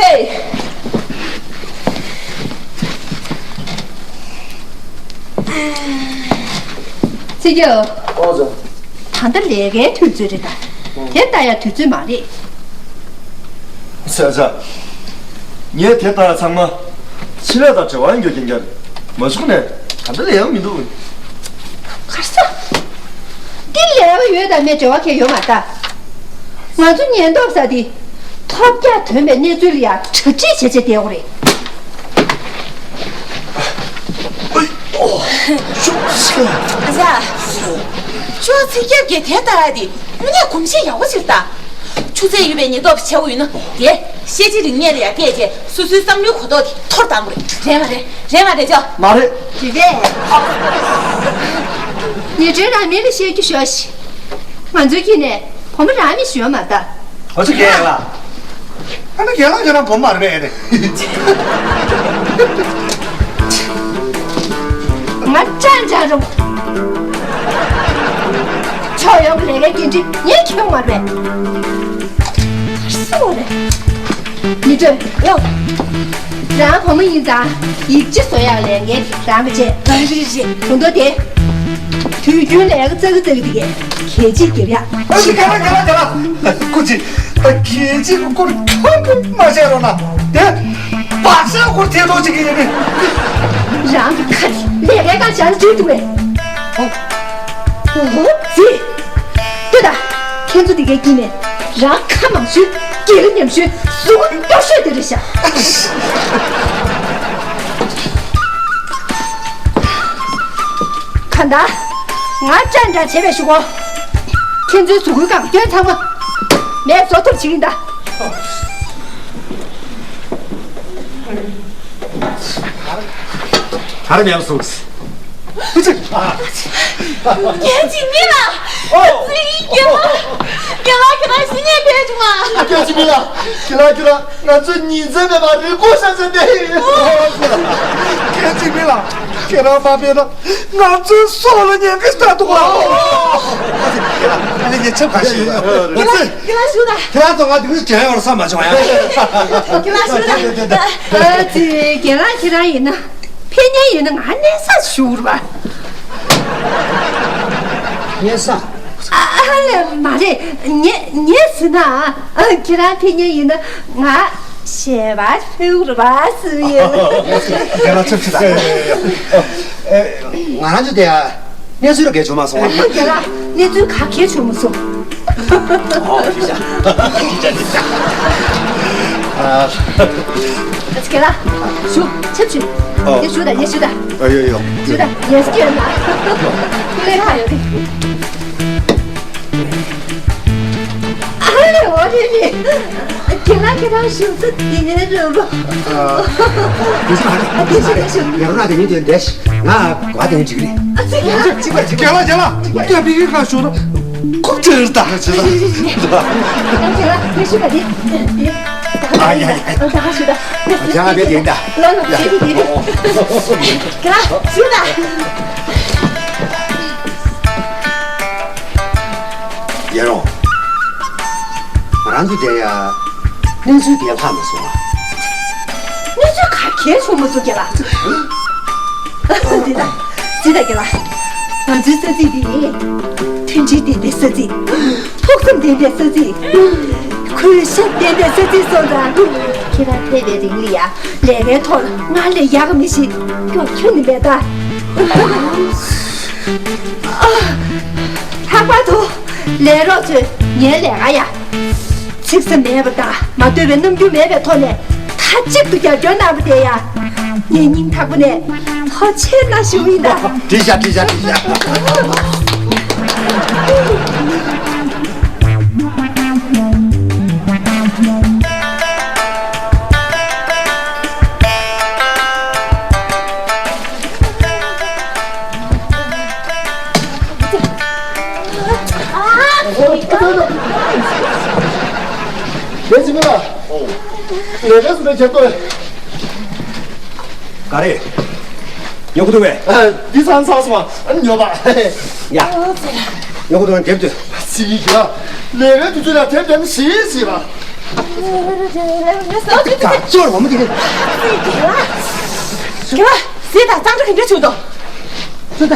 སེ། ཚེ་སྐྱབས། ཨོ་ཙི། ད་ལྟ་ལས་ཀའི་དུས་ཚོད་རེད་ད། དེ་ལྟ་ཡ་དུས་ཚོད་མ་རེད། ཙེ་ཙེ། ངས་དེ་ལྟ་ཚང་མ་ཕྱི་ལས་དང་འབྲེལ་བ་ཡོད་མཁན་རྐྱང་རེད། མ་གཞི་ནས་ད་ལྟ་ལས་ཀ་མི་འདུག་ཁ་སང་། འདི་ལས་ཀ་ཡོད་དང་མེད་འབྲེལ་བ་གང་ཡང་ཡོད་མ་རེད་ད། ང་ཚོ་ཉེན་རྟོག་པ་དེ་ཐོབ་རྒྱག་ཐོན་པའི་གནས་ཚུལ་ལ་ཡ་གྲ་སྒྲིག་བྱས་བྱས་བསྡད་དགོས་རེད། ཨ་ཅག་ཅོ་ཚེ་སྐྱབས་ཀྱིས་དེ་ལྟ་བ་དེ་དངོས་གནས་གོམས་གཤིས་ཡག་པོ་ཞིག་ད། ཆུ་ཚད་ཡོད་པའི་ཉེན་རྟོག་པ་བྱེད་དགོས་ཡོད་ན་དེ་ཤེས་བྱའི་རིག་གནས་ལ་ཡ་བལྟས་རྗེས་སོ་སོའི་བསམ་བློའི་གོ་རྟོགས་དེ་མཐོར་གཏང་དགོས་རེད། རེད་མ་རེད། རེད་མ་རེད་ཅོ། མ་རེད། རེད་པས། ཉེ་དྲོའི་རང་མི་ལ་བཤད་རྒྱུ་ཞོག་ཤིག་ང་ཚོའི་ཁྱིམ་ནས་བུ་མོ་རང་མི་ཞིག་ཡོད་མ་རེད་ད། ཨོ་ཙི་རྒན་ལགས། ཨ་ནི་རྒན་ལགས་ཁྱེད་རང་བུ་མོ་མ་རེད་པས་ཨེ་རེད། ང་ཅང་ཅང་རུང་། ཕྱོགས་ཡོངས་ཀྱི་ལས་ཀའི་འགན་འཁྲི་ངས་འཁྱེར་ཡོང་བ་རེད། སུ་རེད། མི་སྤྲོད་ཡོང་། རང་བུ་མོ་ཡིན་ཙང་ཡིག་ཆ་བཟོ་ཡག་ལས་འགན་རང་གི་བྱས། རེད་རེད་རེད། དོན་དག་དེ། དུས་རྒྱུན་ལས་ཀ་ཙག་གི་ཙག་གི་དེ་གས་གལ་ཆེ་རྒྱབ་ཡག་ཨ་ཙི་རྒན་ལགས་རྒན་ལགས་རྒན་ལགས། སྐུ་མཁྱེན། ད་གལ་ཆེ་གི་སྐོར་ཁྱོན་ནས་མ་བཤད་རོགས་གནང་། དེ་བག་ཆགས་སྐོར་ཐེ་གཏོགས་བྱེད་ཀྱི་ཡིན་ནི། རང་གི་ཁ་དེ་ལས་ཀའི་སྒང་བཞག་ན་འགྲིག་འདུག་གས། ཨོ། ཨོ་ཙི། ལྟོས་དང་། ཁྱེད་ཚོ་འདི་གའི་དཀྱིལ་ནས་རང་ཁ་མང་ཤོས་སྒྱེ་ལ་ཉམས་ཤོས་གཟུགས་པོ་སྟོབས་ཤོས་དེ་རེད་ཤག་གང་ལྟར། ང་ཅང་ཅང་བྱས་པའི་གཞུག་གུ། ཁྱེད་ཚོའི་གཟུགས་པོའི་རྐང་སྐྱོན་ཚང་མ་མེད་བཟོ་ཐུབ་བྱེད་ཀྱི་ཡིན་ད། ད་རེ་མེད་པ་སོང་། ཨུ་ཙི། ཨ། རྒན་འཇིགས་མེད་ལགས། ཨོ། ཨུ་ཙི། རྒན་ལགས། རྒན་ལགས་ཁྱེད་རང་ཤི་ཉེན་བསྡད་བྱུང་ང་། རྒན་འཇིགས་མེད་ལགས། རྒན་ལགས་ཁྱེད་རང་ང་ཚོ་ཉིན་མཚན་མེད་པར་རེ་སྐུལ་ཤ་ཚ་བསྡད་ཡོད། རྒན་འཇིགས་མེད་ལགས། ཁྱེད་རང་མ་ཕེབས་ན་ང་ཚོའི་སྲོག་ལ་ཉེན་ཁ་ཆགས་འདུག་ལགས། ཨ་ནི་ངས་ཆབ་ཁ་ཤས་ཡོད། ཨུ་ཙི། རྒན་ལགས་བཞུགས་དང་། ཁྱེད་རང་ཚོ་ང་འདི་འདྲ་བྱས་ཡོང་བསམ་མ་བྱུང་ཡ། རྒན་ལགས་བཞུགས་དང་། ཨ་ཙི། རྒན་ལགས་ཁྱེད་རང་ཡིན་ན། ཕེབས་མཁན་ཡིན་ན་ང་གནས་སར་བཞུགས་རོགས། གནས་ས། ཨ་ལས་མ་རེད། ངས་ངས་ཟེར་ན། ཨ། ཁྱེད་རང་ཕེབས་མཁན་ཡིན་ན་ང་ཞལ་པར་ཕུལ་རོགས་ཟེར་ཡོད། ཁྱེད་རང་ཆབས་ཅིག་ལ། ཨེ། ང་རང་ཚོ་དེ་གནས་ཚུལ་ག་གེ་བྱུང་མ་སོང་བ། ཁྱེད་རང་གནས་ཚུལ་ག་གེ་བྱུང་མ་སོང་། ཨོ། ཁྱེད་ཅག་ཁྱེད་ཅག་ཁྱེད་ཅག་ཨ། ཁྱེད་རང་བཞུགས། ཆབས་ཅིག་ཨོ། དེ་བཞུགས་དང་། ངས་བཞུགས་དང་། ཨ། ཡོ་ཡོ། བཞུགས་དང་། ངས་སྐྱོན་ན། ཀླད་ཁ་ཡོད་དེ། ཨ་ལེ། འོ་རེད་རེད། ཁྱེད་རང་ཁྱེད་རང་བཞུགས་ས་དེ་ནས་རེད་པ། ཨ། དེ་ཚོ་ཨ། ཨ། དེ་ཚོ་དེ་ཚོ། ཡར་ན་དེ་ཉིད་དེ་འདྲ་ཞིག་ང་ག་དེ་ཉིད་འགྲིག་རེད། ཨ་ཙི། རྒན་ལགས། རྒན་ལགས། རྒན་ལགས། སྐྱབས་པའི་ཁ་ཞུ་ན་ཁུག་ཅིག་རེད་ད། རེད་རེད་རེད། ཁྱེད་རང་ངས་ཞུ་ད་དེ། ཨ་ཡ་ཡ། ད་ཁ་ཞུ་ད། རྒན་ལགས་དེ་དེ་ད། ལོ་ལོ། དེ་དེ་དེ། རྒན་ལགས་ཞུ་ད། ཡ་རོང་། ང་རང་ཚོ་དེ་ཡ། གནས་ཚུལ་དེ་ལྷག་མ་སོང་ང་། གནས་ཚུལ་ག་གེ་བྱུང་མ་སོང་རྒན་ལགས། འདི་ལ། ཅི་ད་རྒན་ལགས། ང་ཚོའི་ས་ཚིགས་འདི་ནི། མཐུན་སྒྲིལ་ལྡན་པའི་ས་ཚིགས། ཕུགས་བསམ་ལྡན་པའི་ས་ཚིགས། གུས་ཞབས་ལྡན་པའི་ས་ཚིགས་སོང་ཙང་། ཁྱེད་རང་ཕེབས་པའི་རིང་ལ་ཡ། ལས་ཀའི་ཐོག་ལ་སྔར་ལས་ཡག་ག་མི་ཞིག་མགྱོགས་ཁྱོན་ནས་མེད་ད། ལྷག་པར་དུ་ལས་རོགས་ཚོས་ངའི་ལས་ཀ་ཡ། ཚིག་ས་མེད་པ་དང་མ་བསྡོས་པའི་རྣམ་འགྱུར་མེད་པའི་ཐོག་ནས་མཐའ་གཅིག་ཏུ་རྒྱབ་སྐྱོར་གནང་བ་དེ་ཡ། ངས་སྙིང་ཐག་པ་ནས་ཐུགས་རྗེ་ཆེ་གནང་ཞུ་ཡིན་ད། འགྲིག་ཤག་འགྲིག་ཤག་འགྲིག་ཤག་ཨ། ཨ། ཨ། ཨ། ཨ། ལས་ཀ་སུ་ལས་བྱེད་དོ། ག་རེ། ཉོ་གི་འདུག་པས། ཨ། འདི་ཚང་ཚང་སོང་བ། ཨ། ཉོ་པ། ཡ། ཉོ་གི་འདུག་ན་དེབ་དུ། སི་ཡི་ག་ལས་ཀའི་དུས་ཚོད་ལ་དེབ་དེ་ནི་སི་སི་བ། ད་ཅོར་བ་མོ་དེ་ནི། ག་ལ། ག་ལ། ཟས་དང་གཙང་སྦྲ་ག་འདྲ་བྱུང་འདུག་ཙོ་ད།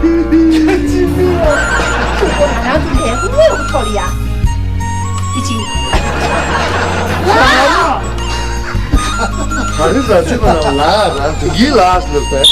ཁྱེད་ཅི་མི་ལ། ཁྱོད་ང་རང་ཚོ་ལས་ཁུངས་དངོས་པོ་ཐོག་ལ་ཡ། དེ་ཅི། ག་རེ་ཟ་ཚོད་པ་ལ་ལ་རང་དེ་གི་ལ་ཟེར་ཏེ།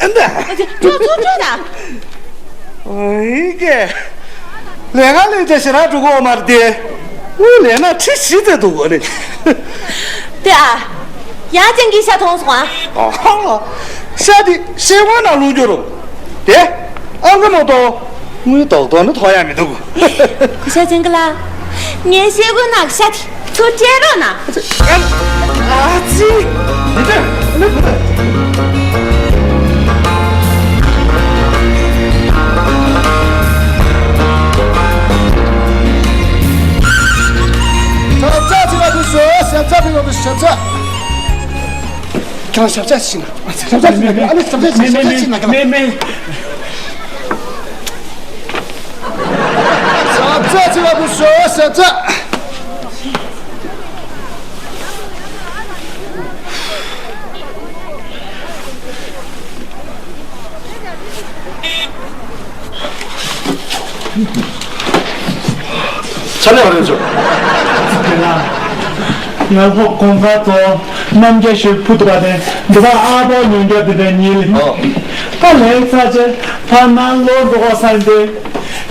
ཨ་འདྲ། ཁྱོད་ཚོ་ཁྲོད་དང་། ཨོ་ཡིན་གྱི། ལས་ཀ་ལས་བྱ་ཞེ་དྲག་འགྲོ་གི་ཡོད་མ་རེད་དེ། དངུལ་ལས་ན་ཁྲི་བཞི་ཙམ་འདུག་གོ་ནི། དེ་ཨ། ཡ་ཅན་གྱི་ཤ་མཐོང་སོང་ཨ། ཨ་ཧ། ཤ་དེ་ཤེལ་སྒོའི་ནང་བླུགས་རྒྱུ་རེད། དེ། ཨང་ཀི་མ་གཏོགས། དངུལ་རྡོག་རྡོག་ནི་མཐོང་ཡ་མི་འདུག་སྐུ་ཞབས་ཅན་གྱི་ལགས། ངའི་ཤེལ་སྒོའི་ནང་གི་ཤ་དེ། ཚུར་སྤྲད་རོགས་གནང་། ཨ་ཙི། ཡིན་ད། ཨ་ནི་བུ་ད། ཞབས་ཚ་ཚིག་ལ་དུ་ཞོ། ཞབས་ཚ་ཕི་ལ་དུ་ཞབས་ཚ། ཁྱེད་རང་ཞབས་ཚ་ཞིག་ན། ཞབས་ཚ་ཞིག་ན། ཨ་ནི་ཞབས་ཚ་ཞིག་ན། ཞབས་ཚ་ཞིག་ན། མེ་མེ། ཞབས་ཚ་ཚིག་ལ་དུ་ཞོ། ཞབས་ཚ། ཆ་ལེ་བ་རེ་ཆོ། ང་ཕོ་གོང་ཁ་ཐོ་རྣམ་རྒྱལ་ཞོལ་ཕུ་ཐུ་བ་ནས་འདི་བ་ཨ་ཕོ་ཉོན་རྒྱ་དེ་འདྲ་ཉིལ། ཨོ། ད་ལེགས་ཚ་ཆེ་ཕ་ན་ལོ་འགྲོ་བ་ས་འདི།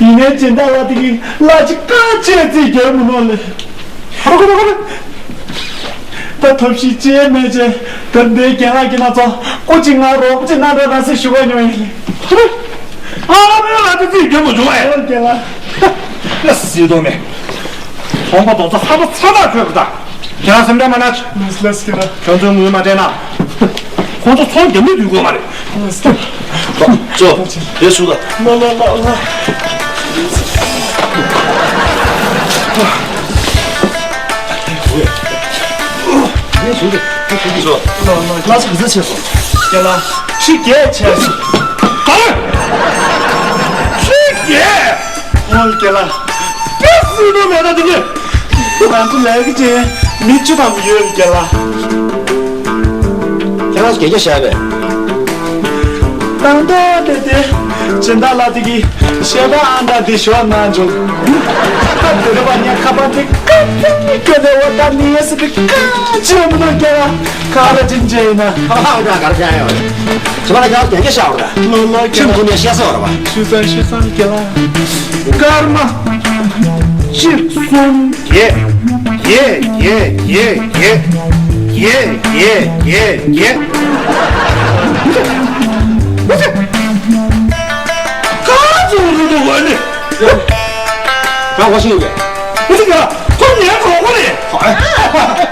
ཡིན་ནའི་སྦྱིན་བདག་ལ་དེ་གི་ལ་ཅི་ཀ་ཅེ་ཙི་རྒྱལ་མི་ནོ་ལེ། ཧ་གོ་ཧ་གོ། ད་ཐབས་ཤེས་ཅི་མེད་ཅེ། ད་འདི་རྒན་ལགས་ཀྱི་ན་ཚོ་ཀོ་ཅི་ང་རོགས་ཅི་ན་འདྲ་ན་སེ་ཞུ་བ་ཉོ་ཡིན་ལེ། ཨ་མེ་ལ་དེ་ཙི་རྒྱལ་མི་བྱུང་ཨེ། ཨོ་རྒན་ལགས། ལ་སི་དོ་མེ། ཁོང་པ་དོ་ཚ་ཧ་པ་ཚ་ད་ཁྱོད་ད། ཁྱེད་རང་སེམས་ཁྲལ་མ་གནང་། ལགས་ལགས་ཀྱི་ལགས། ཁྱོད་ཚོའི་ངུས་མ་སྤྲད་ན། ཁོང་ཚོ་ཚོང་རྒྱབ་ནས་སྡུད་དགོས་མ་རེད། ལགས་ཀྱི་ལགས། ཅོ། དེ་སུ་ལ། ལ་ལ་ལ་ལ། དེ་སུ་རེད། དེ་སུ་རེད། ཅོ། ལ་ལ་ལ་ཅིག་གི་ཟི་ཆེ་སོང་། ཀྱི་ལགས། ཁྲི་བརྒྱད་ཆེ་སོང་། ག་རེ། ཁྲི་བརྒྱད། ཨོ་རྒན་ལགས། དཔེ་སྲིད་དོ་མེད་ད་དེ་གི། ང་ཚོ་ལས་ཀ་ཅན་མི་བཅུ་ཐམ་པ་ཡོད་རྒན་ལགས། ཁྱེད་རང་ཚོ་གན་རྒྱ་བཞག་པས། དང་ཐོག་དེ་དེ་སྦྱིན་བདག་ལགས་དེ་གི་ཞལ་པར་ཨང་གྲངས་དེ་ཞོག་གནང་བྱུང་། ད་དེ་རེ་བ་ཉེ་ཁ་པར་དེ་ཀ་ཀ་ཀ་ནས་འོ་ད་ནི་ཡེ་སི་དེ་ཀ་ཅི་ཡོད་མི་འདུག་རྒན་ལགས། ག་ལ་ཅིན་ཅེ་ཡིན་ན། ཁ་པར་ཨང་གྲངས་ག་རེ་བྱ་ཡོད་རེད། ཁྱེད་རང་ལ་ཡང་གན་རྒྱ་བཞག་པ་རེད། ལོ་ལོ་ཁྱིམ་ཁུ་ནས་བཤད་སོང་རེད་པ། ཞུ་ཙང་ཞུ་ཙང་རྒན་ལགས། སྐར་མ། གཅིག་གསུམ་བརྒྱད། བརྒྱད་བརྒྱད་བརྒྱད་བརྒྱད། བརྒྱད་བརྒྱད་བརྒྱད་བརྒྱད། ག་ཚོད་རུ་འདུག་བ་ནི། ང་བ་ཤིང་ཡོད་པས། མི་ཚེ་ག་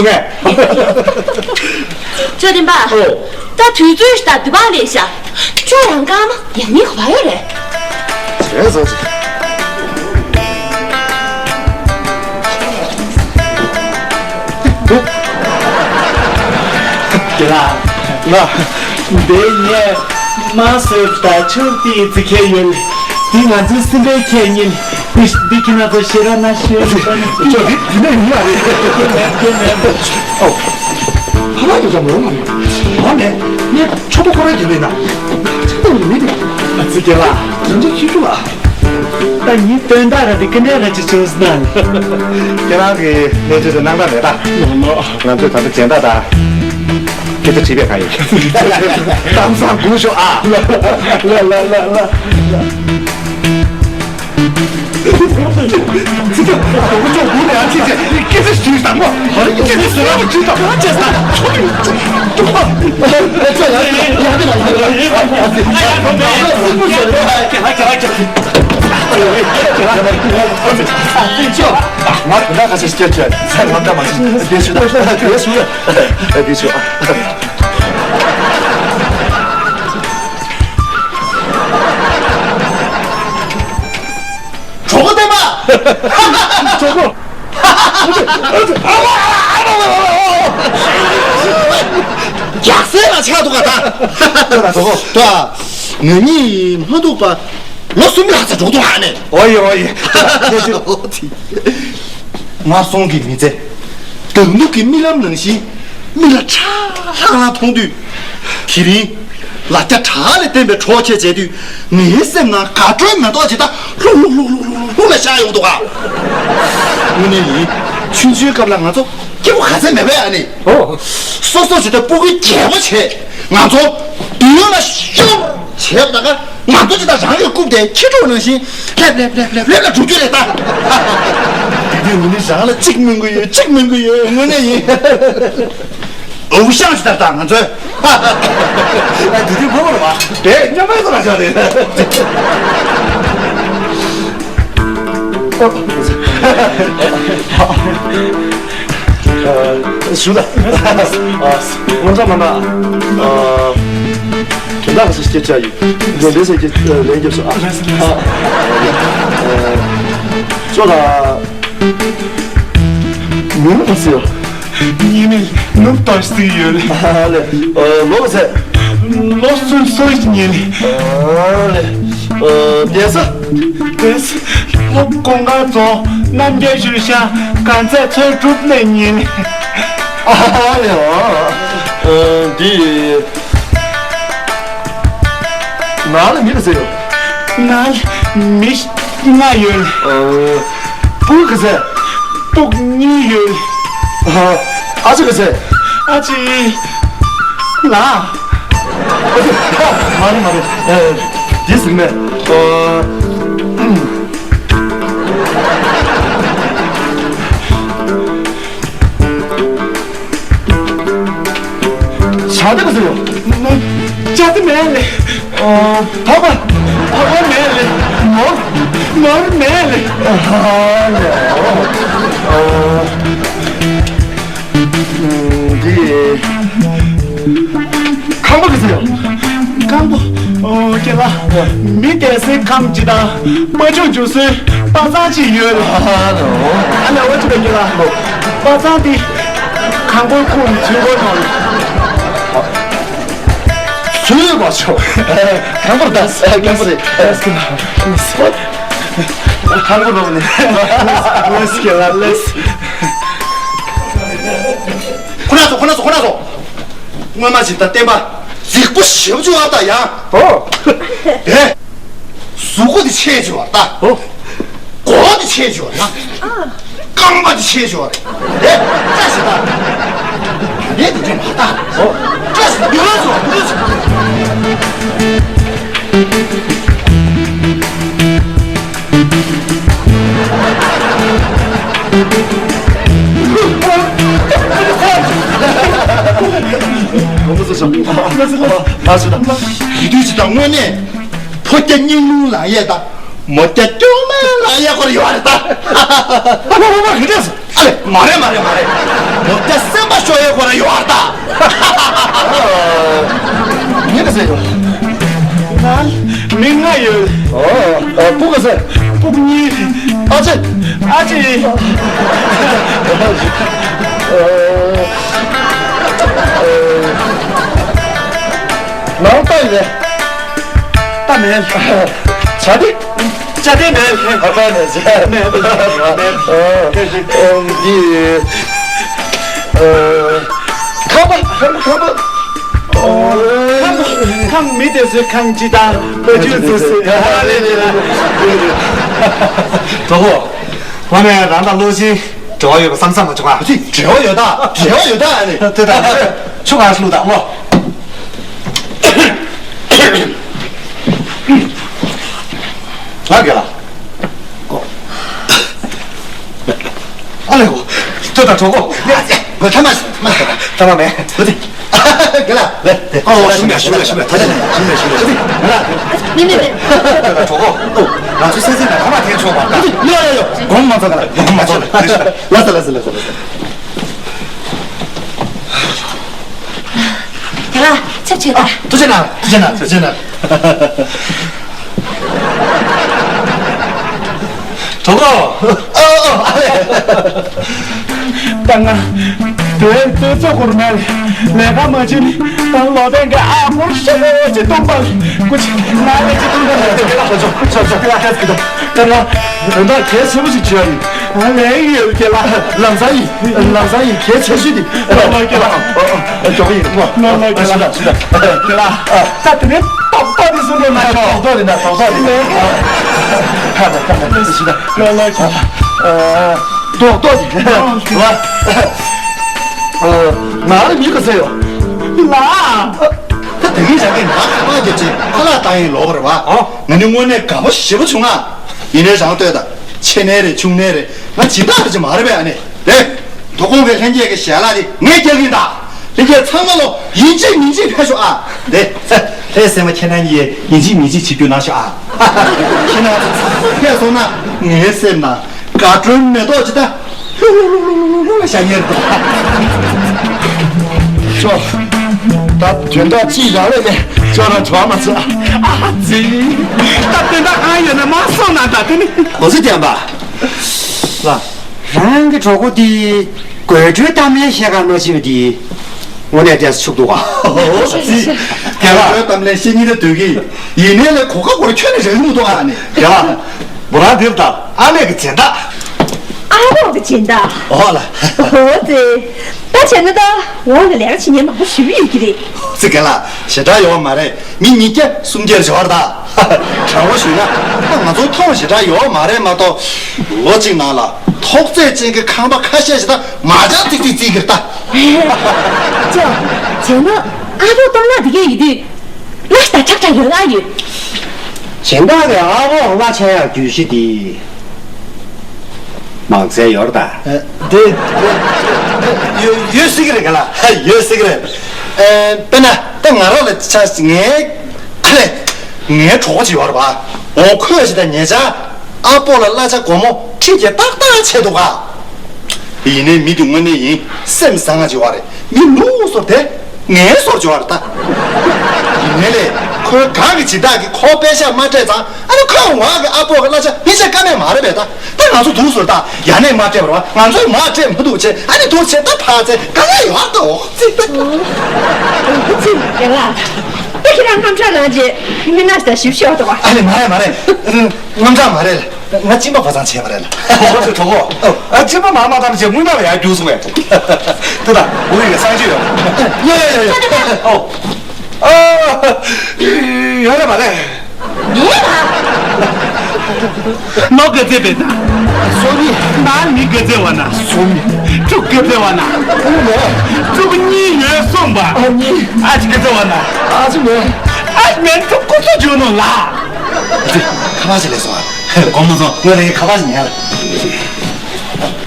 སོང་ངས། ཅོ་རིན་པ། ཨོ། ད་དུས་ཚོད་ཞིག་དང་དུས་བབ་ལས་ཤག་ཅོ་རང་དཀའ་མ་ཡང་མི་ག་བ་ཡོད་རེད། བྱས་ཙང་ཅིག་རྒན་ལགས། ལགས། འདི་ངས་མ་སོས་ད་ཆུ་ཏི་ཙི་ཁྱེར་ཡོད། འདི་ང་ཚོའི་སེམས་པའི་ཁྱེད་ཉིད། འདི་འདི་ཁྱེད་ན་ཚོ་ཤེས་ར་ན་ཤེས་ར་ན། ཅོ་འདི་འདི་ནས་ཡིན་ལ་རེད། ཨོ། ཧ་ལ་ཡོད་ཙམ་ལོང་མ་རེད། ཧ་ལས་ངས་ཆོག་པ་ཁོ་ར་གྱིས་ལས་ན། ཆོག་པ་ཡིན་མེད་དེ། ཨ་ཙི་རྒན་ལགས། ང་ཚོ་ཁྱི་ཤུ་ལ། ད་ཉིན་སྟོན་ཟླ་ར་དེ་ཀི་འདྲ་ར་ཅི་བྱུང་སྣང་། ཁྱེད་རང་གི་གནས་ཚུལ་དེ་གནང་སྟངས་རེད་ད། ལོ་ལོ། ང་ཚོས་ད་ལྟ་སྦྱིན་བདག་དང་། སྐད་ཆ་དྲིས་པའི་གང་ཡིན། གཏམ་བཟང་སྒུག་ཤོག་ཨ། ལ་ལ་ལ་ལ། ཚིག་ཐག་ལོ་ཅོག་སྒུག་ནས་ཨ་ཅེ་ཅེ་སྐད་ཆ་ཞུས་དང་པོ། སྐད་ཆ་ཟེར་བ་ཅི་དང་པོ་ཅེས་དང་། ང་དོན་དག་ཁ་ཤས་སྐྱེལ་ཆོག་ཚེ་ལམ་འདྲ་མ་ཞིག་བདེ་ཞུ་ན་བདེ་ཞུ་ཨ། བདེ་ཞུ་ཨ། གྲོགས་པོ་བསྟན་པ། གྲོགས་པོ། རྒྱག་སེ་ལ་ཆགས་འདུག་ག་ད། གྲོགས་པོ། ད་ང་གཉིས་མ་ཐུག་པ། ལོ་གསུམ་ལྷག་ཙམ་འགྲོ་འདུག་ཨ་ནི། ཨོ་ཡེ་ཨོ་ཡེ། ང་སོང་གི་མི་ཚེ། དག་ནུབ་ཀྱི་རྨི་ལམ་ནང་བཞིན། མི་ལ་ཁྲ་ལྷང་ལྷང་མཐོང་དུས། དེ་རིང་། ལ་རྒྱ་གྲགས་ལས་བསྟན་པའི་གྲོགས་ཁྱེད་མཇལ་དུས། ངའི་སེམས་ནང་དགའ་སྤྲོའི་མེ་ཏོག་ཅིག་ད་ལྷུག་ལྷུག་ལྷུག་ལྷུག་ལྷུག་ལྷུག་ལ་ཤར་ཡོང་འདུག་ག། དངོས་གནས་ཡིན། ཆུང་ཆུང་སྐབས་ལ་ང་ཚོ་སྐྱིད་པོ་ག་ཚད་མེད་པས་ཨ་ནི། ཨོ། སོ་སོ་ཇི་ལྟར་སྤུ་གུའི་རྒྱལ་པོ་བྱས། ང་ཚོ་མདུན་ལ་ཤོར་བྱས་པ་ད་ག་ང་ཚོ་ཇི་ལྟར་རང་གིས་བཀུག་སྟེ་ཁྱི་ཕྲུག་ནང་བཞིན་ལྷེབ་ལྷེབ་ལྷེབ་ལྷེབ་ལྷེབ་ལ་འགྲོ་རྒྱུ་རེད་ད། དེ་དུས་ངོ་ནི་རང་ལ་གཅིག་སྨོན་གི་ཡོད། གཅིག་སྨོན་གི་ཡོད། དངོས་གནས་ཡིན། འུ་ཤང་ཞིག་ལྟར་དང་ང་ཚོས། ཨ་དེ་དུས་ཕོ་བོར་བ་དེ་སྙོམས་པའི་ཚོ་ལ་བཞག་རེད། ཞུ་ད། ཨ། སྔོན་ཚང་མ་ན། ཨ། དོན་དག་ཁ་ཤས་སྐད་ཆ་ཡིན། འདི་འདྲའི་སྐད་ཆ་ལན་རྒྱབ་སོང་ཨ། ཨ། ཅོ་ད། མིང་ལ་ཟེར། ངའི་མིང་ནུབ་ཏོ་ཟེར་ཡོད། ཨ་ལེ། ཨ། ལོ་ཟེར། ལོ་སུམ་ཅུ་སོ་གཉིས། ཨ་ལེ། ཨ། གདན་ས། གདན་ས། ལྷོ་ཀོང་ཀ་རྫོང་རྣམ་རྒྱལ་ཤུལ་ཤ་དཀར་མཛེས་ཚོའི་སྒྲུབ་གནས་ཉིན། ཨ་ལེ། ཨ། འདི། ནང་ལ་མི་ལ་ཟེར་ཡོད། ནང་ལ་མི་ལྔ་ཡོད། ཨ། སྤུ་གུ་ག་ཚད། སྤུ་གུ་གཉིས་ཡོད། ཨ། ཨ་ཅེ་ག་ཚད། ཨ་ཅེ། ལ། མ་རེད་མ་རེད། ཨ། འདི་ཟེར་མེད། ཨ། ཆ་དེ་མ་ཟེར་ཡོང་། ཆ་དེ་མེད་ལེ། ཨོ། ཕག་པ། ཕག་པ་མེད་ལེ། ནོར། ནོར་མེད་ལེ། ཨ་ལེ། ཨོ། འདི། ཁང་པ་ག་ཚོད་ཡོད། ཁང་པ། ཨོ། ཁྱེད་ལ། མི་བསྡད་སའི་ཁང་ཅིག་དང་། པ་ཆུང་རྒྱུག་སའི་པ་སངས་ཅིག་ཡོད་ལ། ཨ་ལེ། ཨ་ལེ། འོ་ཅི་ལ་ཁྱེད་ལ། པ་སངས་དེ། ཁང་པའི་ཁོངས་ནས་འཛུལ་དགོས་ནོ། འཛུལ་མ་ཆོག་ཁང་པར་ད། ཁང་པར་རེད། ཁང་པར་ནང་ནས། ལེས་ཁྱེད་ལ་ལེས། ཁོ་ན་ཚོ། ཁོ་ན་ཚོ། ཁོ་ན་ཚོ། སྔོན་མ་ཞིག་ད་བསྟན་པ་རིག་པོ་ཞེ་པོ་ཅིག་ཡོད་ད་ཡ། ཨོ། ཨེ། གཟུགས་པོ་དེ་ཆེ་ཆེ་བ་ད། ཨོ། མགོ་བོ་དེ་ཆེ་ཆེ་བ་ན། རྐང་པ་དེ་ཆེ་ཆེ་བ་རེད། ཨེ། བཀྲ་ཤིས་ད། ཨེ། དེ་འདྲ་མ་ད། ཨོ། བཀྲ་ཤིས་ད། ཡོད་ལ་སོ། ཡོད་ལ་སོ། ཡི་དུས་ཇི་ལྟར་དངོས་གནས། ཕོ་སྐྱ་སྙིང་རླུང་ལངས་ཡས་དང་། མོ་སྐྱ་སྐྱོ་མ་ལངས་ཡས་སྐོར་ཡོད་རེད་ད། ཨ་ལ་ཨོ་མ་གི་འདྲས་སོ། ཨ་ལེ། མ་རེད་མ་རེད་མ་རེད། མོ་སྐྱ་སེམས་པ་ཤོར་ཡས་སྐོར་ཡོད་རེད་ད། ངས་ག་ཟེར་ཡོད། ང་མི་ལྔ་ཡོད། ཨོ། ཨ། སྤུ་གུ་ག་ཟེར། སྤུ་གུ་གཉིས། ཨ་ཅེ། ཨ་ཅེ། ཨ། ཨ། ནང་ལྟ་ཡིན་ལེ། ལྟ་མེད། བྱ་དེ། བྱ་དེ་མེད། ཨ་མ་མེད་བྱ། མེད། མེད། ཨ། ཨ། འདི། ཨ། ཁང་པ། ཁང་པ། ཁང་པ། ཨ། ཁང་པ། ཁང་མི་དེ་ཚོའི་ཁང་ཅིག་དང་། བ་ཅུ་ཚོ་ཚོ། ཨ་ལེ་ལེ་ལེ། གྲོགས་པོ། ང་ནས་རང་དང་བློ་ཆེན། འབྲེལ་བ་ཡོད་པ་བསམ་བསམ་མ་བྱུང་ཨ། ཅི་འབྲེལ་བ་ཡོད་ད། འབྲེལ་བ་ཡོད་ད་ཨ་ནི། དེ་དང་ཆུ་གང་བླུགས་དང་ལོ། ང་དགེ་ལ། ཨ་ལེ་ཧོ། ལྟོས་དང་གྲོགས་པོ། ང་ཐ་མ་ཐ་མ་ཐ་མ་མེད། ཨོ་དེ། དགེ་ལ། ལེ། ཨོ་ཞུ་མེད་ཞུ་མེད་ཞུ་མེད། ད་ད་ཞུ་མེད་ཞུ་མེད་ཞུ་མེད། མི་མི་མི། ལྟོས་དང་གྲོགས་པོ། ང་ཚོ་སེམས་སེམས་ནང་ཐ་མ་ཐེན་ཆོག་པ། ཡོ་ཡོ་ཡོ། དགོངས་མ་ཚོམ་ག་ལ། དགོངས་མ་ཚོམ་ག་ལ། ལགས་སོ་ལགས་སོ་ལགས་སོ་ལགས་སོ། དེ་ལ་ཆབ་ཆེ་ལ། ཐུགས་རྗེ་གནང་། ཐུགས་རྗེ་གནང་། ཐུགས་རྗེ་གནང་། གྲོགས་པོ། ཨ་ཨ་ཨ་ལེ། ད་ང་ དེ་ཚོ་ཚོ་ཁོར་མེད། ལས་ཀ་མ་བྱེད་ནི་ད་ལོ་ཏན་གི་ཨ་ཁོར་ཤ་ཤ་ཅི་སྟོང་པ་ཀུ་ཅི་ང་ལས་ཅི་སྟོང་པ་ལས་ཅི་སྟོང་པ་ལས་ཅི་སྟོང་པ་ལས་ཅི་སྟོང་པ་ལས་ཅི་སྟོང་པ་ལས་ཅི་སྟོང་པ་ལས་ཅི་སྟོང་པ། ད་ང་དོན་དག་གལ་ཆེན་པོ་ཞིག་བྱས་ཡིན། ང་ལས་ཡོད་ཀྱི་ལ་ལམ་སང་ཡིན། ལམ་སང་ཡིན་གལ་ཆེ་ཤོས་དེ་ལོ་ལོ་ཀྱི་ལ་ཨོ་ཨོ་ཨོ་ཇོ་ཡིན་ལོ་ལོ་ལོ་ཀྱི་ལ་ཞིག་ད་ཀྱི་ལ་ད་དེ་ནས་ཏོག་ཏོག་དེ་སུ་ལས་མ་ཤོག་ཏོག་ཏོག་དེ་ན་ཏོག་ཏོག་དེ་ན་ཁ་ད་ཁ་ད་ཞིག་ད་ལོ་ལོ་ཀྱི་ལ། ཏོག་ཏོག་དེ་ལ། ང་ལ་མི་ག་ཚོད་ཡོད། ལ། ད་དེ་གིན་བྱ་གིན་ང་ཁ་པར་རྒྱབ་ཅིང་ཁ་ལག་བཏང་ཡིན་ལོག་པ་རེད་བ། ཨོ། ང་ནི་དངོས་གནས་དགའ་པོ་ཞེ་པོ་བྱུང་ང་། ཡིན་ནའི་རང་ལྟོས་དང་། ཆེ་ནའི་རེད་ཆུང་ནའི་རེད། ང་སྦྱིན་བདག་རེད་ཅེས་མ་རེད་པས་ཨ་ནི། དེ། དོ་དགོང་གི་ལྷན་རྒྱས་ཀྱི་ཞལ་ལག་དེ་ངས་རྒྱག་གིན་གདའ། ལྷན་རྒྱས་ཚང་མ་ལོ་ཡིན་གཅིག་མིན་གཅིག་ཕེབས་ཤོག་ཨ། དེ། ལྷས་སེམས་མ་ཁྱེད་རང་གཉིས་ཡིན་གཅིག་མིན་གཅིག་བྱེད་རྒྱུ་གནང་ཤོག་ཨ། ཁྱེད་རང་ཚོ་ཚང་མ་ཕེབས་སོང་ན་ངའི་སེམས་ན། དགའ་སྤྲོའི་མེ་ཏོག་ཅིག་ད། ལྷུ་ལྷུ་ལྷུ་ལྷུ་ལྷུ་ལྷུ་ལ་ཤར་ཉེར་འདུག་ཅོ། ད་དོན་དག་ཅིག་རང་ལས་ནས་ཅོ་རང་བྲོ་བ་མ་ཚོད། ཨ་ཙི། ད་དོན་དག་གང་ཡོད་ན་མ་གསུང་ན་ད་དེ་ནི། འོ་ཙི་བསྟན་པ། ལ། རང་གི་གྲོགས་པོ་དེ་དགོད་བྲོའི་གཏམ་ལན་བཤད་གར་མ་ཕྱིན་པ་དེ། དངོས་གནས་བདེན་ཆུག་འདུག་ག་ཨོ་ཙི། རྒན་ལགས། གཏམ་ལན་བཤད་སྙིང་ལ་འདོད་ཀྱི། ཡིན་ནའི་ལས་གོ་སྐབས་སྐོར་ཁྱོན་ནས་རག་གི་མི་འདུག་ཨ་ནི། རྒན་ལགས། མོ་རང་འདིར་ད་ཨ་མས་ཀྱི་སྦྱིན་བདག་ཨ་རོགས་ཀྱི་སྦྱིན་བདག་ཨོ་ལ། ཨོ་ཙི། ད་བྱས་ན་ད་འོག་ལ་ལས་ཀ་བྱེད་མཁན་མང་པོ་ཞེ་པོ་ཡོད་ཀྱི་རེད། ཙི་རྒན་ལགས་ཞེ་དྲག་ཡོད་མ་རེད། མི་ཉིས་བརྒྱ་སུམ་བརྒྱ་འབྱོར་ད། དྲང་པོ་ཞུས་ན་ད་ང་ཚོ་མཐོང་ཞེ་དྲག་ཡོད་མ་རེད་མ་གཏོགས། ལོ་གཅིག་ནང་ལ་ཐོག་བརྩེགས་ཅན་གྱི་ཁང་པ་ཁ་ཤས་ཤིག་ད་མ་ཇག་ཙིག་ཙིག་ཙིག་གིར་ད། ཅོ། བྱས་ན་ཨ་རོགས་གཏོང་ལག་འདི་གས་ཡིན་དུས། གླ་ཆ་ཁྲག་ཁྲག་ཡོད་ཨ་ཡོད། སྦྱིན་བདག་གི་ཨ་རོགས་གླ་ཆ་ཡག་རྒྱུ་གཞི་དེ། མང་ཚད་ཡོད་རེད་ད། ཨ། དེ། ཡོད་ཡོད་སྲིད་ཀྱི་རེད་ག་ལ། ཡོད་སྲིད་ཀྱི་རེད། ཨ། དཔེར་ན་ད་ང་རང་ལ་ཆ་ངའི་ཁ་ལས་ངའི་གྲོགས་པོ་ཅིག་ཡོད་རེད་པ། འོ་ཁོས་ཞིག་ད་ཉེ་ཆར་ཨ་ཕོ་ལ་གླ་ཆ་སྒོར་མོ་ཁྲི་བརྒྱད་ཏག་ཏག་བྱས་འདུག་ག་ཡིན་ནའི་མི་དེ་དངོས་གནས་ཡིན་སེམས་བཟང་ང་ཅིག་ཡོད་རེད། མི་ལུགས་སྲོལ་དེ་ངའི་སྲོལ་ཅིག་ཡོད་རེད་ད། ཡིན་ནའི་ལས་ཁོའི་གང་གི་སྦྱིན་བདག་གིས་ཁོ་པེ་ཤག་མ་སྤྲད་ཙང་ཨ་ནི་ཁོའི་འོག་གི་ཨ་ཕོ་གི་གླ་ཆ་མི་བྱེད་ཀ་མེད་མ་རེད་པས་ད། ད་ང་ཚོ་འདུག་ཟེར་ད་ཡ་ནས་མ་སྤྲད་པར་བ་ང་ཚོས་མ་སྤྲད་མ་འདུག་བྱས་ཨ་ནི་འདུག་བྱས་ད་ཕར་ཚེ་དཀའ་ངལ་ཡོད་ད་འོ་ཙི་ད། ཙི་རྒན་ལགས། ད་ཁྱེད་རང་རྔམ་སྐྲག་ལངས་རྗེས་མི་ན་ཞིག་ད་ཞིབ་ཤོག་ད་བ། ཨ་ནི་མ་རེད་མ་རེད། རྔམ་སྐྲག་མ་རེད། ང་གཅིན་པ་བ་ཚང་བྱས་པ་རེད་ལ། གྲོགས་པོ་ཚོ་གྲོགས་པོ། ཨ་གཅིན་པ་མ་མ་བཏང་བྱས་དངུལ་ནག་ལ་ཡར་རྒྱུག་སོང་བས། དེ་དང་འུ་ཡི་ག་སང་ཅི་ཡོད། ཡོད་ཡོད་ཡོད་ཡོད། ཨོ། ཨ། ཡོད་རེད་མ་རེད། ངས་ལ། ནོ་ག་ཚད་པས་ན། སོ་གཉིས། ན་མི་ག་ཚད་བ་ན། སོ་གཉིས། ཕྲུག་ག་ཚད་བ་ན། ཕྲུག་གཉིས་ཡོད་སོང་བ། ཨ་གཉིས། ཨ་ཅི་ག་ཚད་བ་ན། ཨ་ཅི་མེད། ཨ་མེད་ཕྲུག་ཁོ་ཚོ་འཇུ་ནོ་ལ། ཁ་པར་ཞིག་སླེབས་སོང་ཨ། དགོངས་མ་ཚོམས་ངས་ལས་ཁ་པར་ཞིག་ཉན་ལ།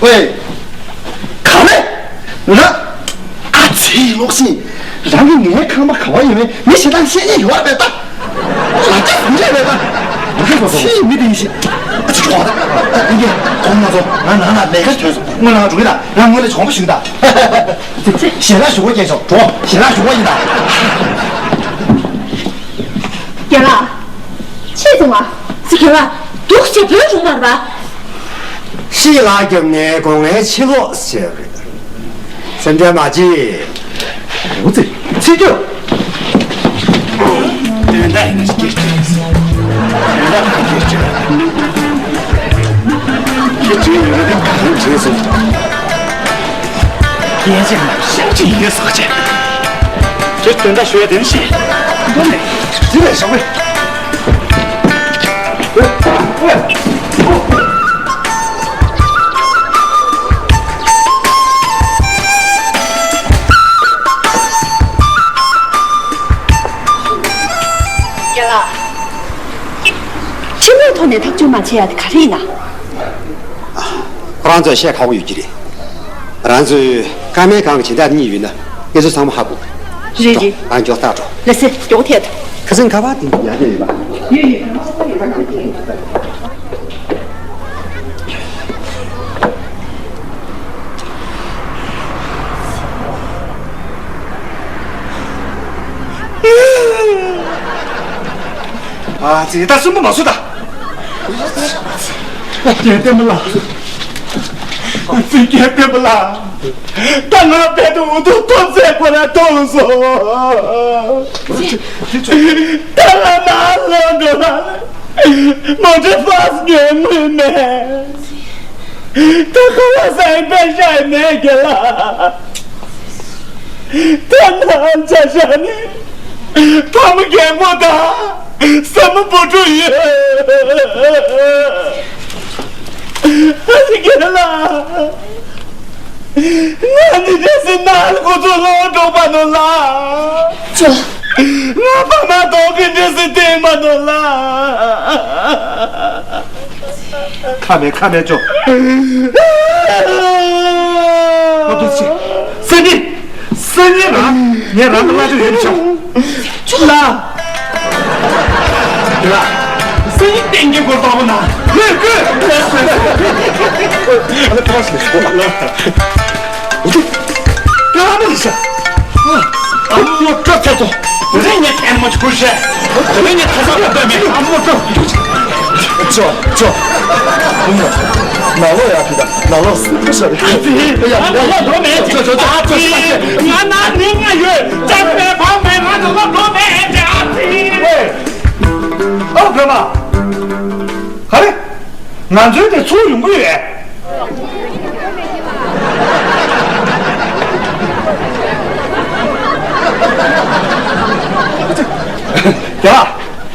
ཝེ། ག་རེ། ར། ཨ་ཙི་ལོག་ཤིང་། རང་གི་ངའི་ཁང་པ་ག་བ་ཡོད་མེད་མི་ཞེ་དྲག་ཤེས་ཉེན་ཡོད་རེད་པས་ད། ལ་རྒྱ་ཟིན་རེད་པས་ད། ཨ་ཙི་མི་དེ་ཡིན་ཤི། ཨ་ཙི་ཁྱོག་ད། ཨ་ནི་དགོངས་མ་ཚོམས་ང་ནང་ལ་ལས་ཀ་ཐོན་སོང་། དངུལ་ནང་འགྲོ་གི་ད། རང་ངོས་ལ་གྱོང་པོ་ཞིག་ད། ཞལ་ལག་ཞུ་བ་སྐྱེལ་ཆོག་འགྲོ། ཞལ་ལག་ཞུ་བ་ཡིན་ད། རྒན་ལགས། ཆེད་སོང་ང་། ཟི་གེ་ལ། འདུག་ཟེར་བོད་རུང་བར་བ། ཤི་ལ་རྒྱབ་ནས་སྒོ་ངའི་ཕྱི་ལོགས་ཟེར་རེད། སེམས་ཁྲལ་མ་བྱེད། འོ་ཙི། ཚིག་སྐྱོ། དོན་དག་ཡིན་ན་སྐྱེ་སྐྱོ། དོན་དག་ཡིན་ན་སྐྱེ་སྐྱོ། ཁྱེད་ཀྱིས་ཡོད་ན་གང་བྱས་སོང་། སྐད་ཆ་ཤར་གྱི་ཡོད་ཟེར་བྱས། ཁྱེད་དོན་དག་ཞུ་ཡ་དེ་ནི་ཤེས། འདི་ནས་འདི་ནས་བཞག་པས། རྒན་ལགས། སྤྱི་མོས་ཐོག་ནས་ཐག་གཅོད་མ་བྱས་ཡ་དེ་ག་རེ་ཡིན་ན། ཁོ་རང་ཚོས་བཤད་ཁག་པོ་ཡོད་ཀྱི་རེད། ང་རང་ཚོས་ཀ་མའི་སྒང་གི་སྦྱིན་བདག་གཉིས་ཡོད་ན་ངེད་ཚོ་ཚང་མ་ཧ་གོ། རེད་རེད། ང་མགྱོགས་ཐག་འགྲོ། ལགས་སེ་མགྱོགས་ཐད། ཁ་སང་ཁ་པར་དེ་ཡར་བསྡད་ཡོད་པ། ཡོད་ཡོད། ཨ་ཙི་ད་སུན་པོ་མ་བཟོ་ད། རྒན་བསྟན་པ་ལགས། ཚིག་སྐྱེལ་སྤེན་པ་ལགས། ད་ང་རྦད་དེ་འུ་ཐུག་ཐོབ་ཚད་ཁོ་ར་ཐོབ་སོང་། ད་ང་ནང་ལོག་འགྲོ་ལ། མོ་ཊ་ཕར་སི་ཉོ་དངུལ་མེད། ད་ཁ་ལག་ཟ་ཡི་པེ་ཤག་མེད་རྒན་ལགས། ད་ནང་ཆ་བཞག་ནས་ཕ་མ་རྒན་མོ་དང་བཟའ་མོ་བུ་ཕྲུག་ཡོད། ཨ་ཙི་རྒན་ལགས། ང་འདི་འདྲ་སེ་ནང་ལ་ཁོ་ཚོ་ལོག་འགྲོ་པ་ནོ་ལགས། ཅོ། ང་ཕ་མ་དོག་གི་འདྲ་སེ་བསྟན་པ་ནོ་ལགས། ཁ་མེད་ཁ་མེད་ཅོ། ཨ་ཏོ་ཅི། སེ་ནི། སང་ཉིན་རང་ངས་རང་གི་བླ་སྤྲུལ་ཡིན་ཆོག་ལ། ལ། སང་ཉིན་ཏན་གྱི་སྒོ་བཏང་བ་ན་ལས་དགོས། ཨ་ལ་ཐང་སི་ལེ་ཤོ་ལ། འོ་དེ། ཀ་མ་ལི་ཤ། ཨ་མོ་སྐྲ་ཚེ་ཐོ། འོ་དེ་ངས་ཨ་མོ་ཆུ་ཤ། འོ་དེ་ངས་ཁ་ས་བ་ཏོ་མེད་ཨ་མོ་སྐྲ། ཅོ་ཅོ། ནང་ལོགས་ཡར་ཕེབས་དང་། ནང་ལོགས་སུ་ཤར། ཨ་ཙི། ང་ནང་ལོགས་འགྲོ་མེད། ཅོ་ཅོ་ཅོ། ཨ་ཙི། ང་ནང་ནི་ང་ཡོད། ཅག་པའི་བང་མེད། ང་ནང་ལོགས་འགྲོ་མེད། ཨ་ཙི། ཨོ་བོད་མ། ག་རེ། ང་ཚོའི་དེ་ཚུར་ཡོང་གི་ཡོད། ཡ།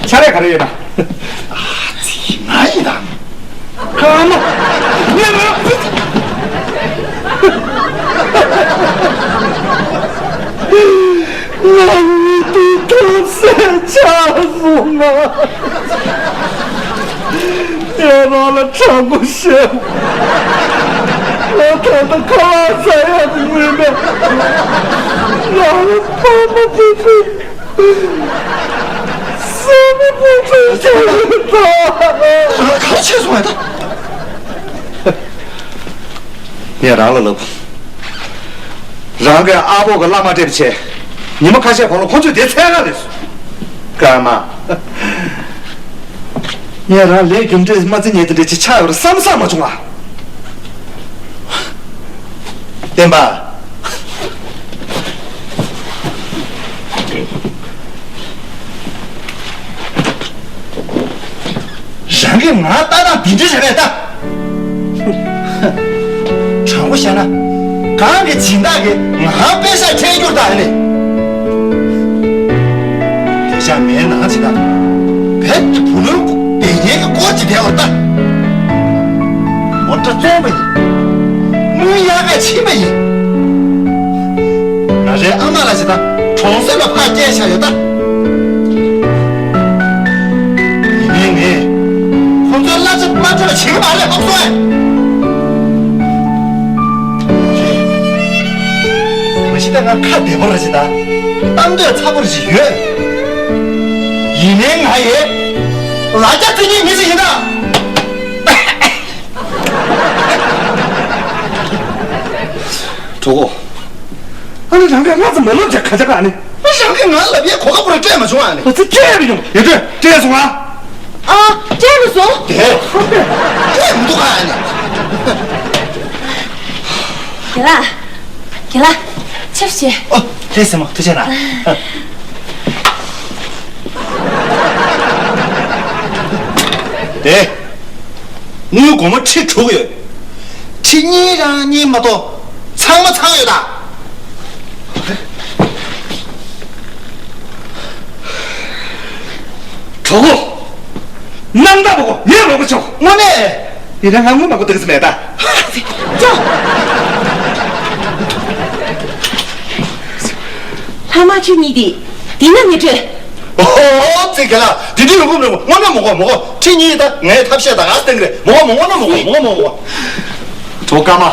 ཆ་རེ་ག་རེ་ཡོད་ན། ཨ་ཙི། ང་ཡིན་ད། ཁ་མ། ངས་མ། ང་ཡིན་དུས་ཐོབ་སེ་ཆགས་སོང་ང་། ངས་རང་ལ་དྲང་པོ་བཤད། ང་ད་ལྟ་ཁ་ལག་ཟ་ཡག་གི་དངུལ་མེད། ང་ལ་ཕ་མ་བུ་ཕྲུག་བཟའ་མི་བུ་ཕྲུག་ཅིག་ཡོད་ད། ང་ག་རེ་བྱས་སོང་ངས་ད། ངས་རང་ལ་ལབ། རང་གི་ཨ་ཕོ་གི་བླ་མ་སྤྲད་པ་བྱས། ཉི་མ་ཁ་ཤས་གོང་ལ་ཁོ་ཚོས་དེ་འཚོལ་ག་སླེབས་སོང་། ཀརྨ། ངས་རང་ལས་རྒྱུ་འབྲས་མ་བརྩི་ཉེས་དེ་འདྲ་ཅིག་ཆགས་ཡོད་རེད་བསམ་བསམ་མ་བྱུང་ང་། བསྟན་པ། རང་གིས་ང་ལྟ་སྟངས་འདི་འདྲ་རེད་པས་ད། དྲང་པོ་བཤད་ན། གང་གི་སྦྱིན་བདག་གིས་ང་པེ་ཤག་ཁྲལ་རྒྱུར་བཏང་ནས། དེ་ཤག་མའི་ནང་ཅིག་ད། བེད་ཀྱི་བུ་ལོན་བེད་ཉལ་གྱི་སྐོར་ཅིག་བསྡད་པ་ལྟ། མོ་ཊ་བཙོངས་པ་ཡིན། དངུལ་གཡར་ག་ཕྱིན་པ་ཡིན། ང་རའི་ཨ་མ་ལགས་ཅིག་ད་གྲོང་གསེབ་ལ་ཕར་བསྐྱལ་བཞག་ཡོད་ད། ཡིན་ནའི་ངས་ཁོང་ཚོའི་གླ་ཆ་མ་སྤྲད་པ་བྱེད་ཀྱི་མ་རེད་ཧོབ་སོང་ཨེ། མ་གཞི་ད་ང་ཁ་བདེ་པོ་རེད་ཅིག་ད། གཏམ་འདོད་ཚ་པོ་རེད་ཅིག་ཡོད། ཡིན་ནའི་ང་ཡི་ལ་རྒྱ་བརྩི་མཁན་མི་ཞིག་ཡིན་ད། གྲོགས་པོ། ཨ་ནི་རང་གིས་ང་ཚོ་མ་ལབ་བྱས་ག་ཅག་ཨ་ནི། ཨ་རང་གིས་ང་ལབ་ཡས་གོ་སྐབས་པོ་རེ་སྤྲད་མ་བྱུང་ཨ་ནི། ཨ་ཙི་སྤྲད་མི་ཡོང་། ཡོད་དོ་སྤྲད་སོང་ཨ། ཨ་སྤྲད་མི་སོང་། དེ་སྤྲད་མི་འདུག་ཨ་ནི། རྒན་ལགས། རྒན་ལགས། ཆབ་ཞེ། ཨོ་ལྷས་སེ་མོ་ཐུགས་རྗེ་གནང་། དེ། དངུལ་སྒོར་མོ་ཁྲི་དྲུག་ཡོད། ཁྲི་གཉིས་རང་གཉིས་མ་གཏོགས་ཚང་མ་ཚང་ཡོད་ད། གྲོགས་པོ། སྣང་དག་པོ་ངས་རོགས་པ་ཆོག་དངོས་གནས། ཡིན་ན་ང་དངུལ་མང་པོ་འདུག་ས་མེད་ད། ཅོ། ལྷག་མ་ཁྲི་གཉིས་དེ་འདི་ན་མི་སྤྲོད། ཨོ་ཙི་ག་ལ་དེ་འདྲའི་ཡོང་གི་མི་འདུག་དངོས་གནས་མི་དགོས་མི་དགོས། ཁྲི་གཉིས་ད་ངའི་ཐབས་ཤེས་ད་ག་སྟེང་རེད། མི་དགོས་མི་དགོས་དངོས་གནས་མི་དགོས་མི་དགོས་མི་དགོས། གྲོགས་ཀརྨ།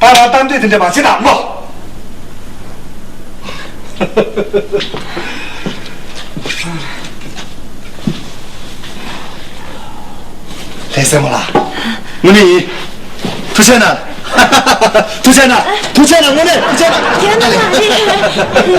ད་རང་གཏམ་འདྲི་དེ་འདྲ་མ་བྱེད་དང་ལོ། ལྷས་སེ་མོ་ལགས། དངོས་གནས་ཡིན། ཐུགས་རྗེ་གནང་། ཐུགས་རྗེ་གནང་། ཐུགས་རྗེ་གནང་། དངོས་གནས་ཐུགས་རྗེ་གནང་། ཡ་ན་ན་རེ།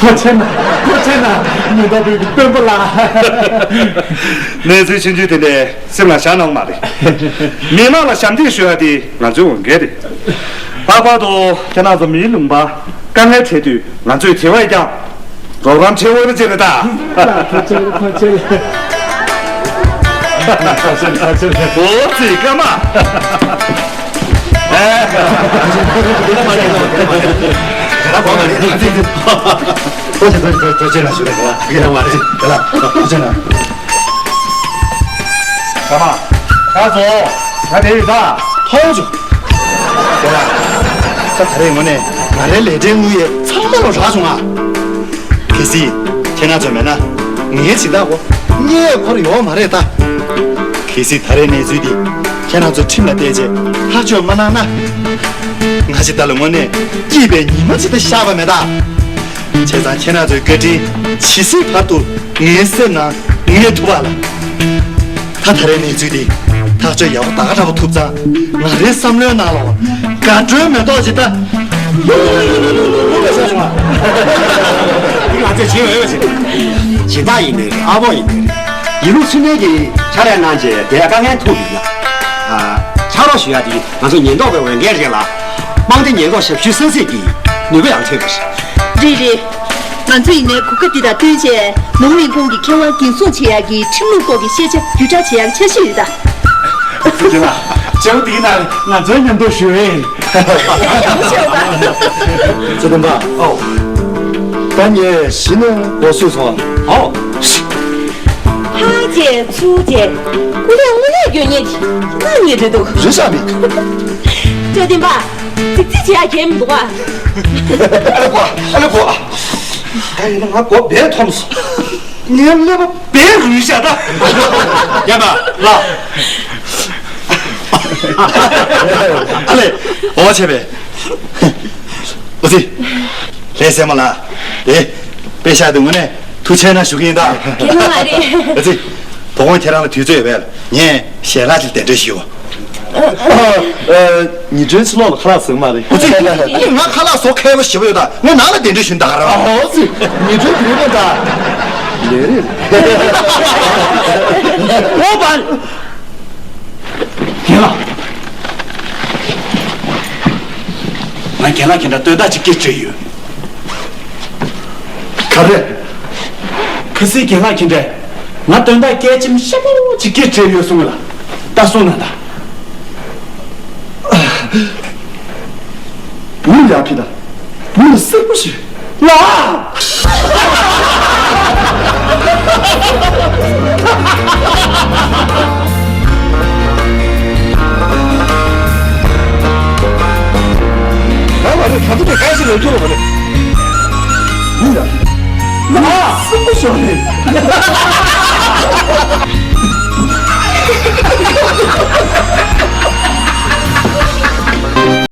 ཐུགས་རྗེ་གནང་། ཐུགས་རྗེ་གནང་། ཉེན་རྟོག་པའི་དཔོན་པོ་ལགས། གནས་ཚུལ་ཆུང་ཆུང་དེ་འདྲ་སེམས་ལ་བཞག་གནང་མ་རེད། མི་མང་ལ་ཞབས་འདེགས་ཞུ་ཡ་དེ་ང་ཚོའི་འོས་འགན་རེད། ལྷག་པར་དུ་ཁྱེད་རང་ཚོ་མིའི་ལུང་པ་དཀའ་ངལ་འཕྲད་དུས་ང་ཚོས་དེ་བས་ཀྱང་རོགས་རམ་བྱེད་འོས་པ་ཅིག་རེད་ད། ཐུགས་རྗེ་ཆེ། ཐུགས་རྗེ་ཆེ། ཐུགས་རྗེ་ཆེ། ཐུགས་རྗེ་ཆེ། འོ་ཙི་ཀ་མ། ཨེ། ཐུགས་རྗེ་ཆེ། ཐུགས་རྗེ་ཆེ། ཐུགས་རྗེ་ཆེ། ཐུགས་རྗེ་ཆེ། ཐུགས་རྗེ་ཆེ། ཐུགས་རྗེ་ཆེ། ཐུགས་རྗེ་ཆེ། ད་ལ་ཐུགས་རྗེ་ཆེ། ཀ་མ། ད་ཚོ། ང་དེ་ཡིན་ད། ཐོང་ཆུ། དེ་ལ། ད་ད་རེས་ངོ་ནས་ང་རའི་ལས་འབྲེལ་དངུལ་ཡས་ཚང་མ་ལོ་རག་བྱུང་ང་། གལ་སྲིད་ཁྱེད་རང་ཚོ་མེད་ན་ངའི་སྦྱིན་བདག་གོ་རྙེད་འཁོར་ཡོང་མ་རེད་ད། གལ་སྲིད་ད་རེས་གནས་ཚུལ་འདི་ཁྱེད་རང་ཚོ་ཁྲིམས་ལ་བལྟས་རྗེས་ཐག་གཅོད་མ་གནང་ན། ང་ཞིག་ད་ལ་དངོས་གནས་སྐྱིད་པའི་ཉི་མ་ཅིག་ཏུ་ཤར་བ་མེད་ད། བྱས་ཙང་ཁྱེད་རང་ཚོའི་བཀའ་དྲིན་ཇི་སྲིད་བར་དུ་ངའི་སེམས་ནང་ངེས་ཐུབ་པ་ལ། ད་ད་རེས་གནས་ཚུལ་འདི་ཐག་གཅོད་ཡག་པོ་ད་ག་འདྲ་པོ་ཐུབ་ཙང་ང་རའི་བསམ་བློའི་ནང་ལ་དགའ་སྤྲོའི་མེ་ཏོག་ཅིག་ད། འདི་ང་ཚོས་བྱེད་འོས་པ་ཞིག་རེད། སྦྱིན་བདག་ཡིན་ནའི་རེད། ཨ་ཕོ་ཡིན་ནའི་རེད། ཡིན་ལུགས་ཚུལ་ལྡན་གྱི་ཕྱག་ལས་གནང་རྗེས་དེ་དཀའ་ངལ་ཐུག་ཡོད་ན། ཕྱག་རོགས་ཞུ་ཡ་དེ་ང་ཚོ་ཉེན་རྟོག་པའི་འོས་འགན་རེད་ལ། དམངས་བདེ་ཉེན་རྟོག་ཞབས་ཞུའི་ས་ཚིགས་ཀྱི་ནུས་པ་ཡང་ཐོན་པ་རེད། རེད་རེད། ང་ཚོ་ཡིན་ནའི་གོ་སྐབས་འདི་དང་བསྟུན་བྱས་ནོར་གླིང་ཁོངས་ཀྱི་ཁེ་དབང་འགན་སྲུང་བྱེད་ཡག་གི་ཁྲིམས་ལུགས་ཐོག་གི་ཤེས་བྱ་བརྒྱུད་བསྒྲགས་བྱེད་ཡག་འཆར་གཞི་ཡོད་ད། ཚེ་རིང་ལགས། བྱ་བ་འདིའི་ནང་ང་ཚོའི་མཉམ་དུ་ཞུགས་ཨེ། ཚེ་བརྟན་པ། ཨོ། ད་ངས་གཞི་ནས་འགོ་བཟུང་སོང་། ཨོ། ཧ་ཅེ་ཚུ་ཅེ། ཀུ་ལེ་དངུལ་ལས་དགོས་ངེས་ཀྱི་ང་ཉེ་འདྲ་འདུག་རེད་ཤག་མི། ཚེ་བརྟན་པ། ཙིག་ཙིག་བྱེད་ཡ་གལ་མི་འདུག་ཨ། ཨ་ལེ་གོ། ཨ་ལེ་གོ། ད་ཡིན་ན་ང་གོ་བས་འཐོམས་སོང་། ངའི་ཀླད་པ་བས་རུལ་ཤག་ད། ཡ་མ་ལ། ཨ་ལེ། འོ་བྱས་པས། འོ་ཙི། ལྷ་སྲས་མོ་ལགས། དེ། དཔེ་ཤག་འདུག་ངོ་ནས་ཐུགས་རྗེ་གནང་ཞུ་གི་ཡིན་ད། དེ་ལོ་མ་རེད། འོ་ཙི། དོ་དགོང་ཁྱེད་རང་ལ་དུས་ཚོད་ཡོད་པས་ངས་ཞལ་ལག་ཅིག་གདན་འདྲེན་ཞུ། ཨ། ཨ། ཉི་སྒྲོན་ཕྱི་ལོགས་ལ་ཁ་ལག་ཟ་གི་མ་རེད། འོ་ཙི། ངས་ང་ཁ་ལག་ཟ་མཁས་པོ་ཞེ་པོ་ཡོད་ད། ངས་ནང་ལ་གདན་འདྲེན་ཞུ་ད་ག་རང་། འོ་ཙི། ཉི་སྒྲོན་དེ་རིང་ད། ལས་རེད། འོ་བ། རྒན་ལགས། ང་རྒན་ལགས་ཁྱེད་འདྲ་དོན་དག་ཅིག་སྐད་དྲིས་ཡོད། ག་རེ། ཁ་སང་རྒན་ལགས་ཁྱེད་འདྲས་ང་དོན་དག་གལ་ཆེན་ཞེ་པོ་ཅིག་སྐད་དྲིས་ཡོད་གསུངས་ལ། ད་གསུངས་ན་ད། འུ་ཡ་ཕི་ད། འུ་སེར་པོ་ཞིག་ལ། ང་མ་རེད། ག་ཚོད་དེ་ག་ཞིག་ལ་འགྱུར་བ་རེད། འུ་ཡ། ལ། སེར་པོ་ཞིག་རེད།